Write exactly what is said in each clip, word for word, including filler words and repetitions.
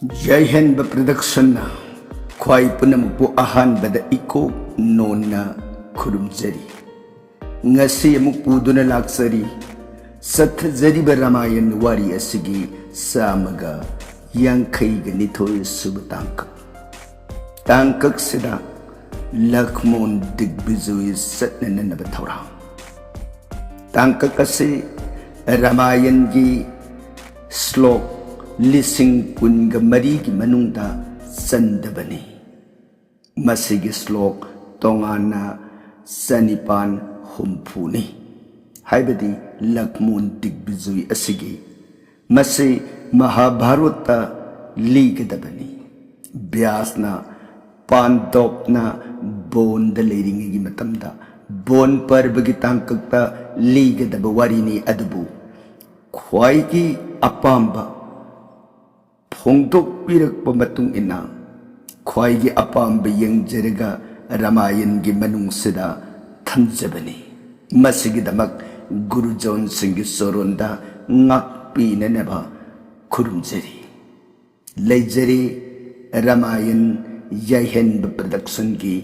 ꯌꯥꯏꯍꯟꯕ ꯄ꯭ꯔꯗꯛꯁꯟꯅ ꯈ꯭ꯋꯥꯏ ꯄꯨꯝꯅꯃꯛꯄꯨ ꯑꯍꯥꯟꯕꯗ ꯏꯀꯣꯛ ꯅꯣꯟꯅ ꯈꯨꯔꯨꯝꯖꯔꯤ꯫ ꯉꯁꯤ ꯑꯃꯨꯛ ꯄꯨꯗꯨꯅ ꯂꯥꯛꯆꯔꯤ ꯆꯠꯊꯖꯔꯤꯕ ꯔꯥꯃꯥꯌꯟ ꯋꯥꯔꯤ ꯑꯁꯤꯒꯤ ꯆꯥꯝꯃꯒ ꯌꯥꯡꯈꯩꯒ ꯅꯤꯊꯣꯏ ꯁꯨꯕ ꯇꯥꯡꯀꯛ꯫ ꯇꯥꯡꯀꯛꯁꯤꯗ ꯂꯛꯃꯣꯟ ꯗꯤꯒꯕꯤꯖꯣꯏ ꯆꯠꯅꯅꯅꯕ ꯊꯧꯔꯥꯡ꯫ ꯇꯥꯡꯀꯛ ꯑꯁꯤ ꯔꯥꯃꯥꯌꯟꯒꯤ ꯁ꯭ꯂꯣꯛ ꯂꯤꯁꯤꯡ ꯀꯨꯟꯒ ꯃꯔꯤꯒꯤ ꯃꯅꯨꯡꯗ ꯆꯟꯗꯕꯅꯤ꯫ ꯃꯁꯤꯒꯤ ꯁ꯭ꯂꯣꯛ ꯇꯣꯉꯥꯟꯅ ꯆꯅꯤꯄꯥꯟ ꯍꯨꯝꯐꯨꯅꯤ, ꯍꯥꯏꯕꯗꯤ ꯂꯛꯃꯣꯟ ꯗꯤꯒꯕꯤꯖꯣꯏ ꯑꯁꯤꯒꯤ꯫ ꯃꯁꯤ ꯃꯍꯥꯚꯥꯔꯠꯇ ꯂꯤꯒꯗꯕꯅꯤ꯫ ꯕ꯭ꯌꯥꯁꯅ ꯄꯥꯟꯗꯣꯞꯅ ꯕꯣꯟꯗ ꯂꯩꯔꯤꯉꯩꯒꯤ ꯃꯇꯝꯗ ꯕꯣꯟ ꯄꯔꯕꯒꯤ ꯇꯥꯡꯀꯛꯇ ꯂꯤꯒꯗꯕ ꯋꯥꯔꯤꯅꯤ꯫ ꯑꯗꯨꯕꯨ ꯈ꯭ꯋꯥꯏꯒꯤ ꯑꯄꯥꯝꯕ ꯐꯣꯡꯗꯣꯛꯄꯤꯔꯛꯄ ꯃꯇꯨꯡ ꯏꯟꯅ ꯈ꯭ꯋꯥꯏꯒꯤ ꯑꯄꯥꯝꯕ ꯌꯦꯡꯖꯔꯒ ꯔꯥꯃꯥꯌꯟꯒꯤ ꯃꯅꯨꯡꯁꯤꯗ ꯊꯝꯖꯕꯅꯤ꯫ ꯃꯁꯤꯒꯤꯗꯃꯛ ꯒꯨꯔꯨꯖꯣꯟꯁꯤꯡꯒꯤ ꯆꯣꯔꯣꯟꯗ ꯉꯥꯛꯄꯤꯅꯅꯕ ꯈꯨꯔꯨꯝꯖꯔꯤ꯫ ꯂꯩꯖꯔꯦ ꯔꯥꯃꯥꯌꯟ ꯌꯥꯏꯍꯟꯕ ꯄ꯭ꯔꯗꯛꯁꯟꯒꯤ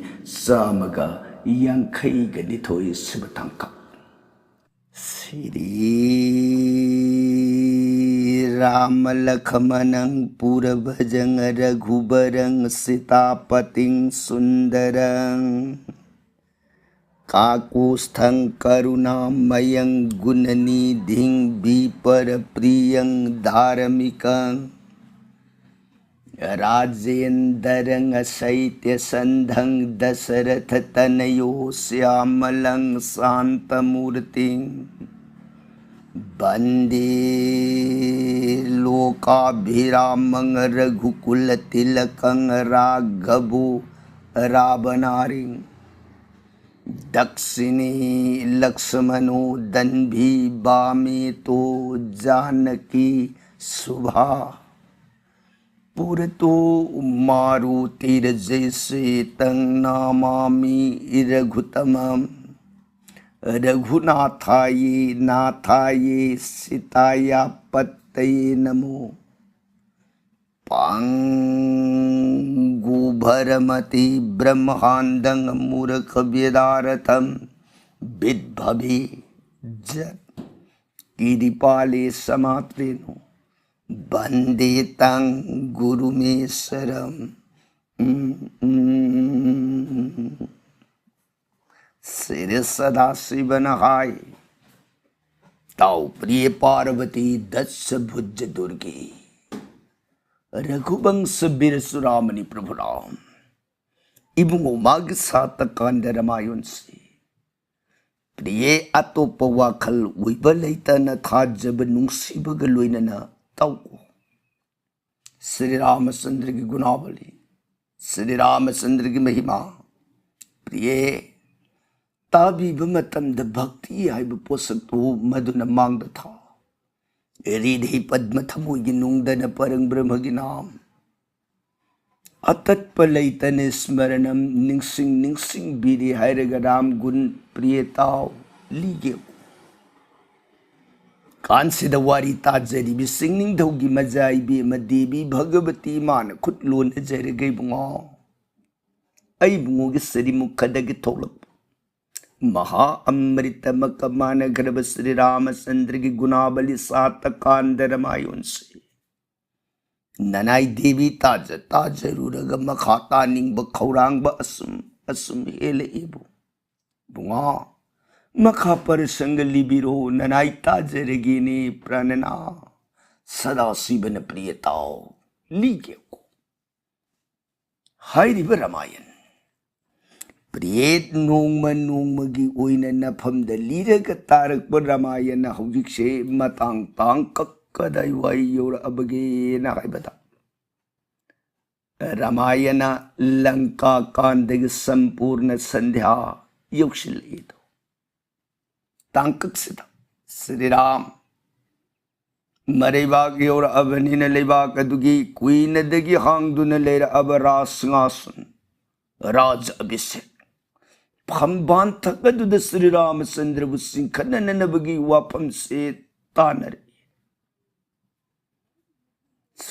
ꯆꯥꯝꯃꯒ ꯌꯥꯡꯈꯩꯒ ꯅꯤꯊꯣꯏ ꯁꯨꯕ ꯇꯥꯡꯀꯛ꯫ ꯁ꯭ꯔꯤ ꯔꯥꯃ ꯂꯈꯃꯅꯪ ꯄꯨꯔꯚꯖꯪ ꯔꯘꯨꯕꯔꯪ ꯁꯤꯇꯥꯄꯇꯤꯡ ꯁꯨꯟꯗꯔꯪ ꯀꯥꯀꯨꯁꯊꯪ ꯀꯔꯨꯅꯥꯃꯌꯪ ꯒꯨꯅꯅꯤꯙꯤꯡ ꯕꯤꯄꯔ ꯄ꯭ꯔꯤꯌꯪ ꯙꯥꯔꯃꯤꯀꯪ ꯔꯥꯖꯦꯟꯗꯔꯪ ꯁꯩꯇ꯭ꯌ ꯁꯟꯙꯪ ꯗꯁꯔꯊ ꯇꯅꯌꯣ ꯁ꯭ꯌꯥꯃꯂꯪ ꯁꯥꯟꯇ ꯃꯨꯔꯇꯤꯡ ꯕꯟꯗꯦ ꯂꯣꯀꯥꯚꯤꯔꯥꯃꯪ ꯔꯘꯨꯀꯨꯂ ꯇꯤꯂꯀꯪ ꯔꯥꯘꯚꯣ ꯔꯥꯚꯅꯥꯔꯤꯡ ꯗꯛꯁꯤꯅꯦ ꯂꯛꯁꯃꯅꯣ ꯗꯟꯚꯤ ꯕꯥꯃꯦ ꯇꯣ ꯖꯥꯅꯀꯤ ꯁꯨꯚꯥ ꯄꯨꯔꯇꯣ ꯃꯥꯔꯨꯇꯤꯔꯖꯦ ꯁꯤꯇꯪ ꯅꯃꯥꯃꯤ ꯔꯘꯨꯇꯃꯝ ꯔꯘꯨꯅꯥꯊꯥꯌꯦ ꯅꯥꯊꯥꯌꯦ ꯁꯤꯇꯥꯌꯥ ꯄꯠꯇꯌꯦ ꯅꯃꯣ पाङ्गुभरमति ब्रह्माण्डं मूर्खव्यदारतं विद्भवे जन। गिरिपाले समात्रेणु वन्दे तं गुरुमीश्वरम्। ꯁ꯭ꯔꯤ ꯁꯗꯥꯁꯤꯕꯅ ꯍꯥꯏ, ꯇꯥꯎ ꯄ꯭ꯔꯤꯌꯦ ꯄꯥꯔꯕꯇꯤ ꯗꯁ ꯚꯨꯖ ꯗꯨꯔꯒꯤ, ꯔꯘꯨꯕꯪꯁ ꯕꯤꯔ ꯆꯨꯔꯥꯃꯅꯤ ꯄ꯭ꯔꯚꯨꯔꯥꯝ꯫ ꯏꯕꯨꯡꯉꯣ, ꯃꯥꯒꯤ ꯁꯥꯇꯀꯥꯟꯗ ꯔꯃꯥꯌꯟꯁꯤ ꯄ꯭ꯔꯤꯌꯦ ꯑꯇꯣꯞꯄ ꯋꯥꯈꯜ ꯑꯣꯏꯕ ꯂꯩꯇꯅ ꯊꯥꯖꯕ ꯅꯨꯡꯁꯤꯕꯒ ꯂꯣꯏꯅꯅ ꯇꯧ꯫ ꯁ꯭ꯔꯤ ꯔꯥꯃꯆꯟꯗ꯭ꯔꯒꯤ ꯒꯨꯅꯥꯕꯂꯤ, ꯁ꯭ꯔꯤ ꯔꯥꯃꯆꯟꯗ꯭ꯔꯒꯤ ꯃꯍꯤꯃꯥ꯫ ꯄ꯭ꯔꯤꯌꯦ, ꯇꯥꯕꯤꯕ ꯃꯇꯝꯗ ꯚꯛꯇꯤ ꯍꯥꯏꯕ ꯄꯣꯠꯁꯛꯇꯨ ꯃꯗꯨꯅ ꯃꯥꯡꯗ ꯊꯥ꯫ ꯍ꯭ꯔꯤꯗꯤ ꯄꯗ꯭ꯃ ꯊꯃꯣꯏꯒꯤ ꯅꯨꯡꯗꯅ ꯄꯔꯪ ꯕ꯭ꯔꯍ꯭ꯃꯒꯤ ꯅꯥꯝ ꯑꯇꯠꯄ ꯂꯩꯇꯅ ꯁ꯭ꯃꯔꯅꯝ ꯅꯤꯡꯁꯤꯡ ꯅꯤꯡꯁꯤꯡꯕꯤꯔꯤ ꯍꯥꯏꯔꯒ ꯔꯥꯝ ꯒꯨꯟ ꯄ꯭ꯔꯤꯌꯦ ꯇꯥꯎ ꯂꯤꯒꯦ꯫ ꯀꯥꯟꯁꯤꯗ ꯋꯥꯔꯤ ꯇꯥꯖꯔꯤꯕꯤ ꯁꯤꯡꯅꯤꯡꯊꯧꯒꯤ ꯃꯖꯥ ꯏꯕꯦꯝꯃ ꯗꯦꯕꯤ ꯚꯒꯕꯇꯤ ꯏꯃꯥꯅ ꯈꯨꯠ ꯂꯣꯟꯅꯖꯔꯒ ꯏꯕꯨꯡꯉꯣ, ꯑꯩ ꯏꯕꯨꯡꯉꯣꯒꯤ ꯁꯔꯤꯃꯨꯈꯗꯒꯤ ꯊꯣꯛꯂꯛꯄ ꯃꯍꯥ ꯑꯃ꯭ꯔꯤꯇ ꯃꯀ ꯃꯥꯟꯅꯈ꯭ꯔꯕ ꯁ꯭ꯔꯤ ꯔꯥꯃꯆꯟꯗ꯭ꯔꯒꯤ ꯒꯨꯅꯥꯕꯂꯤ ꯁꯥꯇꯀꯥꯟꯗ ꯔꯃꯥꯌꯟꯁꯤ ꯅꯅꯥꯏ ꯗꯦꯕꯤ ꯇꯥꯖ ꯇꯥꯖꯔꯨꯔꯒ ꯃꯈꯥ ꯇꯥꯅꯤꯡꯕ ꯈꯧꯔꯥꯡꯕ ꯑꯁꯨꯝ ꯑꯁꯨꯝ ꯍꯦꯜꯂꯛꯏꯕꯨ꯫ ꯕꯨꯡꯉꯣ, ꯃꯈꯥ ꯄꯔꯁꯪꯒ ꯂꯤꯕꯤꯔꯣ, ꯅꯅꯥꯏ ꯇꯥꯖꯔꯒꯦꯅꯦ ꯄ꯭ꯔꯥꯅꯅꯥ꯫ ꯁꯗꯥꯁꯤꯕꯅ ꯄ꯭ꯔꯤꯌ ꯇꯥꯎ ꯂꯤꯒꯦꯀꯣ꯫ ꯍꯥꯏꯔꯤꯕ ꯔꯃꯥꯌꯟ ꯄ꯭ꯔꯤꯌꯦꯠ ꯅꯣꯡꯃ ꯅꯣꯡꯃꯒꯤ ꯑꯣꯏꯅ ꯅꯐꯝꯗ ꯂꯤꯔꯒ ꯇꯥꯔꯛꯄ ꯔꯃꯥꯌꯟ ꯍꯧꯖꯤꯛꯁꯦ ꯃꯇꯥꯡ ꯇꯥꯡꯀꯛ ꯀꯗꯥꯏꯋꯥꯏ ꯌꯧꯔꯛꯑꯕꯒꯦꯅ ꯍꯥꯏꯕꯗ, ꯔꯃꯥꯌꯅ ꯂꯪꯀꯥ ꯀꯥꯟꯗꯒꯤ ꯁꯝꯄꯨꯔꯅ ꯁꯟꯙ꯭ꯌꯥ ꯌꯧꯁꯤꯜꯂꯛꯏꯗꯣ꯫ ꯇꯥꯡꯀꯛꯁꯤꯗ ꯁ꯭ꯔꯤꯔꯥꯝ ꯃꯔꯩꯕꯥꯛ ꯌꯧꯔꯛꯑꯕꯅꯤꯅ ꯂꯩꯕꯥꯛ ꯑꯗꯨꯒꯤ ꯀꯨꯏꯅꯗꯒꯤ ꯍꯥꯡꯗꯨꯅ ꯂꯩꯔꯛꯑꯕ ꯔꯥꯖ ꯁꯤꯡꯍꯥꯁꯟ, ꯔꯥꯖ ꯑꯚꯤꯁꯦꯛ ꯐꯝꯕꯥꯟ ꯊꯛ ꯑꯗꯨꯗ ꯁ꯭ꯔꯤ ꯔꯥꯃꯆꯟꯗ꯭ꯔꯕꯨ ꯆꯤꯡꯈꯠꯅꯅꯕꯒꯤ ꯋꯥꯐꯝꯁꯦ ꯇꯥꯅꯔꯛꯏ꯫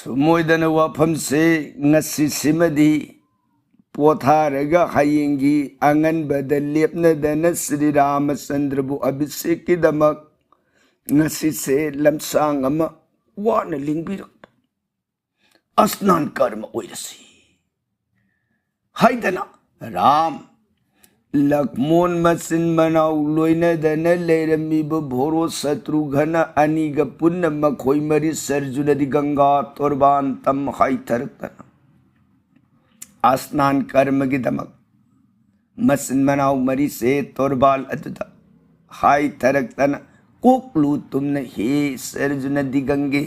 ꯇꯨꯝꯃꯣꯏꯗꯅ ꯋꯥꯐꯝꯁꯦ ꯉꯁꯤꯁꯤꯃꯗꯤ ꯄꯣꯊꯥꯔꯒ ꯍꯌꯦꯡꯒꯤ ꯑꯉꯟꯕꯗ ꯂꯦꯞꯅꯗꯅ ꯁ꯭ꯔꯤ ꯔꯥꯃꯆꯟꯗ꯭ꯔꯕꯨ ꯑꯚꯤꯁꯦꯛꯀꯤꯗꯃꯛ ꯉꯁꯤꯁꯦ ꯂꯝꯁꯥꯡ ꯑꯃ ꯋꯥꯅ ꯂꯦꯡꯕꯤꯔꯛꯄ ꯑꯁꯅꯥꯟ ꯀꯔꯃ ꯑꯣꯏꯔꯁꯤ ꯍꯥꯏꯗꯅ ꯔꯥꯝ, ꯂꯛꯃꯣꯟ ꯃꯆꯤꯟ ꯃꯅꯥꯎ ꯂꯣꯏꯅꯗꯅ ꯂꯩꯔꯝꯃꯤꯕ ꯚꯣꯔꯣ ꯁꯇ꯭ꯔꯨꯘꯅ ꯑꯅꯤꯒ ꯄꯨꯟꯅ ꯃꯈꯣꯏ ꯃꯔꯤ ꯁꯔꯖꯨꯅꯗꯤ ꯒꯪꯒꯥ ꯇꯣꯔꯕꯥꯟ ꯇꯝ ꯍꯥꯏꯊꯔꯛꯇꯅ ꯑꯁꯅꯥꯟ ꯀꯔꯃꯒꯤꯗꯃꯛ ꯃꯆꯤꯟ ꯃꯅꯥꯎ ꯃꯔꯤꯁꯦ ꯇꯣꯔꯕꯥꯜ ꯑꯗꯨꯗ ꯍꯥꯏꯊꯔꯛꯇꯅ ꯀꯣꯛꯂꯨ ꯇꯨꯝꯅ ꯍꯦ ꯁꯔꯖꯨꯅꯗꯤ ꯒꯪꯒꯦ,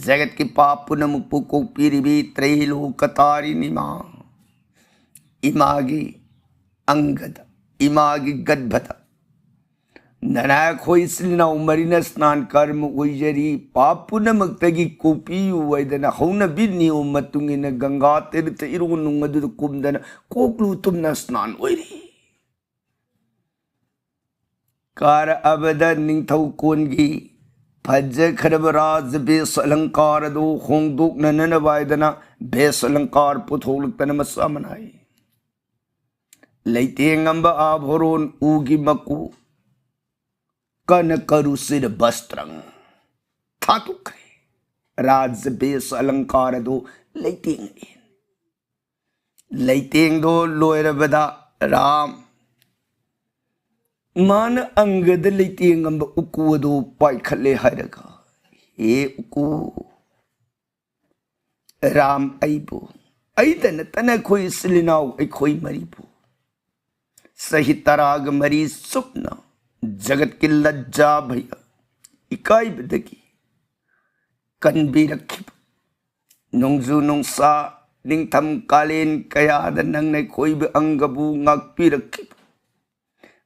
ꯖꯒꯠꯀꯤ ꯄꯥꯞ ꯄꯨꯝꯅꯃꯛꯄꯨ ꯀꯣꯛꯄꯤꯔꯤꯕꯤ ꯇ꯭ꯔꯩꯂꯣꯀ ꯇꯥꯔꯤꯅꯤ ꯏꯃꯥ, ꯏꯃꯥꯒꯤ ꯑꯪꯒꯗ, ꯏꯃꯥꯒꯤ ꯒꯔꯚꯗ ꯅꯅꯥ ꯑꯩꯈꯣꯏ ꯏꯆꯤꯜ ꯏꯅꯥꯎ ꯃꯔꯤꯅ ꯁ꯭ꯅꯥꯟ ꯀꯔꯃ ꯑꯣꯏꯖꯔꯤ, ꯄꯥꯞ ꯄꯨꯝꯅꯃꯛꯇꯒꯤ ꯀꯣꯛꯄꯤꯌꯨ ꯍꯥꯏꯗꯅ ꯍꯧꯅꯕꯤ ꯅꯤꯌꯣꯝ ꯃꯇꯨꯡ ꯏꯟꯅ ꯒꯪꯒꯥ ꯇꯤꯔꯊ ꯏꯔꯣꯟꯅꯨꯡ ꯑꯗꯨꯗ ꯀꯨꯝꯗꯅ ꯀꯣꯛꯂꯨ ꯇꯨꯝꯅ ꯁ꯭ꯅꯥꯟ ꯑꯣꯏꯔꯤ꯫ ꯀꯥꯔꯛꯑꯕꯗ ꯅꯤꯡꯊꯧ ꯀꯣꯟꯒꯤ ꯐꯖꯈ꯭ꯔꯕ ꯔꯥꯖ ꯕꯦꯁ ꯑꯂꯪꯀꯥꯔ ꯑꯗꯨ ꯍꯣꯡꯗꯣꯛꯅꯅꯕ ꯍꯥꯏꯗꯅ ꯕꯦꯁ ꯑꯂꯪꯀꯥꯔ ꯄꯨꯊꯣꯛꯂꯛꯇꯅ ꯃꯆꯥ ꯃꯅꯥꯏ ꯂꯩꯇꯦꯡꯉꯝꯕ ꯑꯥꯚꯣꯔꯣꯟ ꯎꯒꯤ ꯃꯀꯨ ꯀꯅ ꯀꯔꯨꯁꯤꯔ ꯕꯁꯇ꯭ꯔꯪ ꯊꯥꯗꯣꯛꯈ꯭ꯔꯦ꯫ ꯔꯥꯖ ꯕꯦꯁ ꯑꯂꯪꯀꯥꯔ ꯑꯗꯨ ꯂꯩꯇꯦꯡꯉꯛꯏ꯫ ꯂꯩꯇꯦꯡꯗꯣ ꯂꯣꯏꯔꯕꯗ ꯔꯥꯝ ꯃꯥꯅ ꯑꯪꯒꯗ ꯂꯩꯇꯦꯡꯉꯝꯕ ꯎꯀꯨ ꯑꯗꯨ ꯄꯥꯏꯈꯠꯂꯦ ꯍꯥꯏꯔꯒ, "ꯍꯦ ꯎꯀꯨ, ꯔꯥꯝ ꯑꯩꯕꯨ, ꯑꯩꯇ ꯅꯠꯇꯅ ꯑꯩꯈꯣꯏ ꯏꯆꯤꯜ ꯏꯅꯥꯎ ꯑꯩꯈꯣꯏ ꯃꯔꯤꯕꯨ ꯆꯍꯤ ꯇꯔꯥꯒ ꯃꯔꯤ ꯆꯨꯞꯅ ꯖꯒꯠꯀꯤ ꯂꯖ꯭ꯖꯥ ꯚꯌ ꯏꯀꯥꯏꯕꯗꯒꯤ ꯀꯟꯕꯤꯔꯛꯈꯤꯕ, ꯅꯣꯡꯖꯨ ꯅꯨꯡꯁꯥ, ꯅꯤꯡꯊꯝ ꯀꯥꯂꯦꯟ ꯀꯌꯥꯗ ꯅꯪꯅ ꯑꯩꯈꯣꯏꯕꯨ ꯑꯪꯒꯕꯨ ꯉꯥꯛꯄꯤꯔꯛꯈꯤꯕ,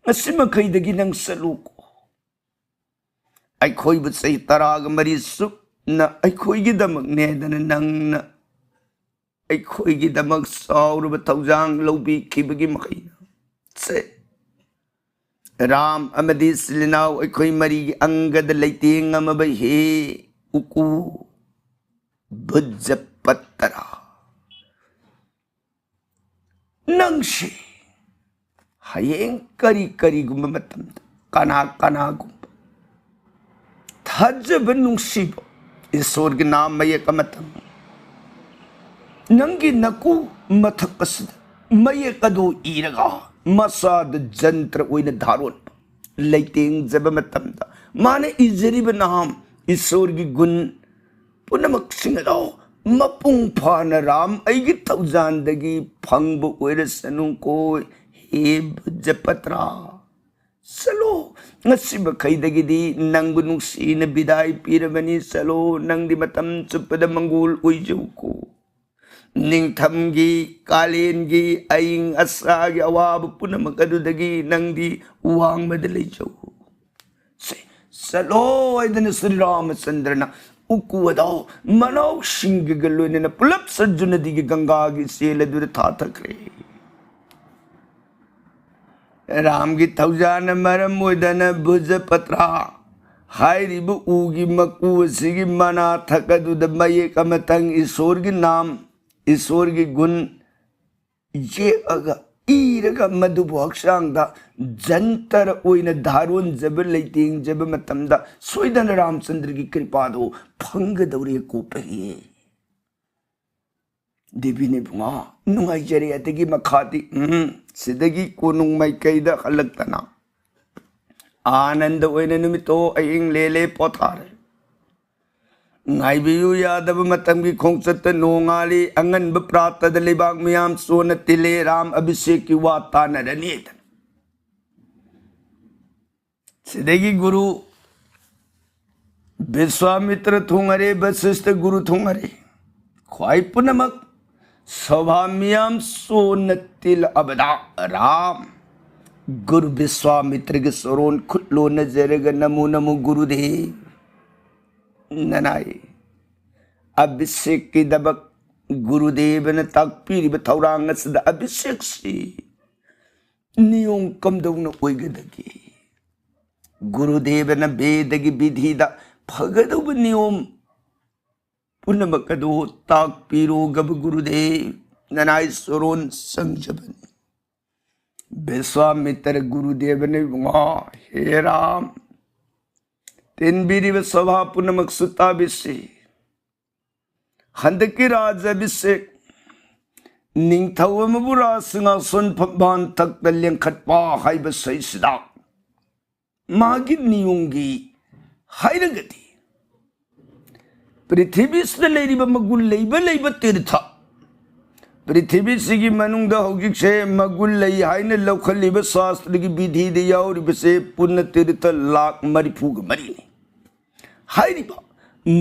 ꯉꯁꯤ ꯃꯈꯩꯗꯒꯤ ꯅꯪ ꯆꯠꯂꯨꯀꯣ꯫ ꯑꯩꯈꯣꯏꯕꯨ ꯆꯍꯤ ꯇꯔꯥꯒ ꯃꯔꯤ ꯆꯨꯞꯅ ꯑꯩꯈꯣꯏꯒꯤꯗꯃꯛꯅꯦꯗꯅ ꯅꯪꯅ ꯑꯩꯈꯣꯏꯒꯤꯗꯃꯛ ꯆꯥꯎꯔꯕ ꯊꯧꯖꯥꯡ ꯂꯧꯕꯤꯈꯤꯕꯒꯤ ꯃꯍꯩꯅ ꯁꯦ ꯔꯥꯝ ꯑꯃꯗꯤ ꯏꯆꯤꯜ ꯏꯅꯥꯎ ꯑꯩꯈꯣꯏ ꯃꯔꯤꯒꯤ ꯑꯪꯒꯗ ꯂꯩꯇꯦꯡꯉꯝꯃꯕ ꯍꯦ ꯎꯀꯨ, ꯕꯨꯖꯄꯇ꯭ꯔ꯫ ꯅꯪꯁꯤ ꯍꯌꯦꯡ ꯀꯔꯤ ꯀꯔꯤꯒꯨꯝꯕ ꯃꯇꯝꯗ, ꯀꯅꯥ ꯀꯅꯥꯒꯨꯝꯕ ꯊꯥꯖꯕ ꯅꯨꯡꯁꯤꯕ ꯏꯁꯣꯔꯒꯤ ꯅꯥꯝ ꯃꯌꯦꯛ ꯑꯃꯇꯪ ꯅꯪꯒꯤ ꯅꯀꯨ ꯃꯊꯛ ꯑꯁꯤꯗ ꯃꯌꯦꯛ ꯑꯗꯨ ꯏꯔꯒ ꯃꯁꯥꯗ ꯖꯟꯇ꯭ꯔ ꯑꯣꯏꯅ ꯙꯥꯔꯣꯟꯕ, ꯂꯩꯇꯦꯡꯖꯕ ꯃꯇꯝꯗ, ꯃꯥꯅ ꯏꯖꯔꯤꯕ ꯅꯥꯝ, ꯏꯁꯣꯔꯒꯤ ꯒꯨꯟ ꯄꯨꯝꯅꯃꯛꯁꯤꯡ ꯑꯗꯣ ꯃꯄꯨꯡ ꯐꯥꯅ ꯔꯥꯝ ꯑꯩꯒꯤ ꯊꯧꯖꯥꯟꯗꯒꯤ ꯐꯪꯕ ꯑꯣꯏꯔꯁꯅꯨꯀꯣ꯫ ꯍꯦ ꯕꯨꯖꯄꯇ꯭ꯔ, ꯆꯠꯂꯣ, ꯉꯁꯤ ꯃꯈꯩꯗꯒꯤꯗꯤ ꯅꯪꯕꯨ ꯅꯨꯡꯁꯤꯅ ꯕꯤꯗꯥꯏ ꯄꯤꯔꯕꯅꯤ꯫ ꯆꯠꯂꯣ, ꯅꯪꯗꯤ ꯃꯇꯝ ꯆꯨꯞꯄꯗ ꯃꯪꯒꯣꯜ ꯑꯣꯏꯖꯧꯀꯣ꯫ ꯅꯤꯡꯊꯝꯒꯤ, ꯀꯥꯂꯦꯟꯒꯤ, ꯑꯏꯪ ꯑꯁꯥꯒꯤ ꯑꯋꯥꯕ ꯄꯨꯝꯅꯃꯛ ꯑꯗꯨꯗꯒꯤ ꯅꯪꯗꯤ ꯋꯥꯡꯃꯗ ꯂꯩꯖꯧ꯫ ꯁꯦ, ꯆꯠꯂꯣ ꯍꯥꯏꯗꯅ ꯁ꯭ꯔꯤ ꯔꯥꯃꯆꯟꯗ꯭ꯔꯅ ꯎꯀꯨ ꯑꯗꯣ ꯃꯅꯥꯎꯁꯤꯡꯒꯤꯒ ꯂꯣꯏꯅꯅ ꯄꯨꯂꯞ ꯁꯠꯖꯨ ꯅꯗꯤꯒꯤ ꯒꯪꯒꯥꯒꯤ ꯏꯆꯦꯜ ꯑꯗꯨꯗ ꯊꯥꯊꯈ꯭ꯔꯦ꯫ ꯔꯥꯝꯒꯤ ꯊꯧꯖꯥꯜꯅ ꯃꯔꯝ ꯑꯣꯏꯗꯅ ꯕꯨꯖꯄꯇ꯭ꯔ ꯍꯥꯏꯔꯤꯕ ꯎꯒꯤ ꯃꯀꯨ ꯑꯁꯤꯒꯤ ꯃꯅꯥ ꯊꯛ ꯑꯗꯨꯗ ꯃꯌꯦꯛ ꯑꯃꯇꯪ ꯏꯁꯣꯔꯒꯤ ꯅꯥꯝ, ꯏꯁꯣꯔꯒꯤ ꯒꯨꯟ ꯌꯦꯛꯑꯒ, ꯏꯔꯒ ꯃꯗꯨꯕꯨ ꯍꯛꯆꯥꯡꯗ ꯖꯟꯇꯔ ꯑꯣꯏꯅ ꯙꯥꯔꯣꯟꯖꯕ, ꯂꯩꯇꯦꯡꯖꯕ ꯃꯇꯝꯗ ꯁꯣꯏꯗꯅ ꯔꯥꯝꯆꯟꯗ꯭ꯔꯒꯤ ꯀ꯭ꯔꯤꯄꯥꯗꯨ ꯐꯪꯒꯗꯧꯔꯦ ꯀꯣꯄꯍꯦ꯫ ꯗꯦꯕꯤꯅ ꯏꯕꯨꯡꯉꯣ, ꯅꯨꯡꯉꯥꯏꯖꯔꯦ꯫ ꯑꯗꯒꯤ ꯃꯈꯥꯗꯤ, ꯎꯝ, ꯁꯤꯗꯒꯤ ꯀꯣꯅꯨꯡ ꯃꯥꯏꯀꯩꯗ ꯍꯜꯂꯛꯇꯅ ꯑꯥꯅꯟꯗ ꯑꯣꯏꯅ ꯅꯨꯃꯤꯠꯇꯣ ꯑꯍꯤꯡ ꯂꯦꯜꯂꯦ, ꯄꯣꯊꯥꯔꯦ꯫ ꯉꯥꯏꯕꯤꯌꯨ ꯌꯥꯗꯕ ꯃꯇꯝꯒꯤ ꯈꯣꯡꯆꯠꯇ ꯅꯣꯡꯉꯥꯜꯂꯤ꯫ ꯑꯉꯟꯕ ꯄ꯭ꯔꯥꯠꯇꯗ ꯂꯩꯕꯥꯛ ꯃꯤꯌꯥꯝ ꯆꯣꯟꯅ ꯇꯤꯜꯂꯦ꯫ ꯔꯥꯝ ꯑꯚꯤꯁꯦꯛꯀꯤ ꯋꯥ ꯇꯥꯅꯔꯅꯤ ꯍꯥꯏꯗꯅ꯫ ꯁꯤꯗꯒꯤ ꯒꯨꯔꯨ ꯕꯤꯁ꯭ꯋꯥꯃꯤꯇ꯭ꯔ ꯊꯨꯡꯉꯔꯦ, ꯕꯁꯤꯁ꯭ꯊ ꯒꯨꯔꯨ ꯊꯨꯡꯉꯔꯦ꯫ ꯈ꯭ꯋꯥꯏ ꯄꯨꯝꯅꯃꯛ ꯁꯚꯥ ꯃꯤꯌꯥꯝ ꯆꯣꯟꯅ ꯇꯤꯜꯂꯛꯑꯕꯗ ꯔꯥꯝ ꯒꯨꯔꯨ ꯕꯤꯁ꯭ꯋꯥꯃꯤꯇ꯭ꯔꯒꯤ ꯆꯣꯔꯣꯟ ꯈꯨꯠ ꯂꯣꯟꯅꯖꯔꯒ, "ꯅꯃꯣ ꯅꯃꯣ ꯒꯨꯔꯨꯗꯦꯕ" ꯅꯅꯥꯏ꯫ ꯑꯚꯤꯁꯦꯛꯀꯤꯗꯃꯛ ꯒꯨꯔꯨꯗꯦꯕꯅ ꯇꯥꯛꯄꯤꯔꯤꯕ ꯊꯧꯔꯥꯡ ꯑꯁꯤꯗ ꯑꯚꯤꯁꯦꯛꯁꯤ ꯅꯤꯌꯣꯝ ꯀꯝꯗꯧꯅ ꯑꯣꯏꯒꯗꯒꯦ? ꯒꯨꯔꯨꯗꯦꯕꯅ ꯕꯦꯗꯒꯤ ꯕꯤꯙꯤꯗ ꯐꯒꯗꯧꯕ ꯅꯤꯌꯣꯝ ꯄꯨꯝꯅꯃꯛ ꯑꯗꯨ ꯇꯥꯛꯄꯤꯔꯣ ꯒꯕ ꯒꯨꯔꯨꯗꯦꯕ, ꯅꯅꯥꯏ ꯁꯣꯔꯣꯟ ꯆꯪꯖꯕꯅꯤ꯫ ꯕꯤꯁ꯭ꯋꯥꯃꯤꯇ꯭ꯔ ꯒꯨꯔꯨꯗꯦꯕꯅ ꯏꯕꯨꯡꯉꯣ, ꯍꯦ ꯔꯥꯝ, ꯇꯤꯟꯕꯤꯔꯤꯕ ꯁꯚꯥ ꯄꯨꯝꯅꯃꯛꯁꯨ ꯇꯥꯕꯤꯁꯤ꯫ ꯍꯟꯗꯛꯀꯤ ꯔꯥꯖ ꯑꯚꯤꯁꯦꯛ, ꯅꯤꯡꯊꯧ ꯑꯃꯕꯨ ꯔꯥꯖ ꯁꯤꯡꯍꯥꯁꯣꯟ ꯐꯝꯕꯥꯜ ꯊꯛꯇ ꯂꯦꯡꯈꯠꯄ ꯍꯥꯏꯕ ꯁꯩꯁꯤꯗ ꯃꯥꯒꯤ ꯅꯤꯌꯣꯝꯒꯤ ꯍꯥꯏꯔꯒꯗꯤ, ꯄ꯭ꯔꯤꯊꯤꯕꯤꯁꯤꯗ ꯂꯩꯔꯤꯕ ꯃꯒꯨꯟ ꯂꯩꯕ ꯂꯩꯕ ꯇꯤꯔꯊ, ꯄ꯭ꯔꯤꯊꯤꯕꯤꯁꯤꯒꯤ ꯃꯅꯨꯡꯗ ꯍꯧꯖꯤꯛꯁꯦ ꯃꯒꯨꯟ ꯂꯩ ꯍꯥꯏꯅ ꯂꯧꯈꯠꯂꯤꯕ ꯁꯥꯁꯇ꯭ꯔꯒꯤ ꯕꯤꯙꯤꯗ ꯌꯥꯎꯔꯤꯕꯁꯦ ꯄꯨꯟꯅ ꯇꯤꯔꯊ ꯂꯥꯈ ꯃꯔꯤꯐꯨꯒ ꯃꯔꯤꯅꯤ꯫ ꯍꯥꯏꯔꯤꯕ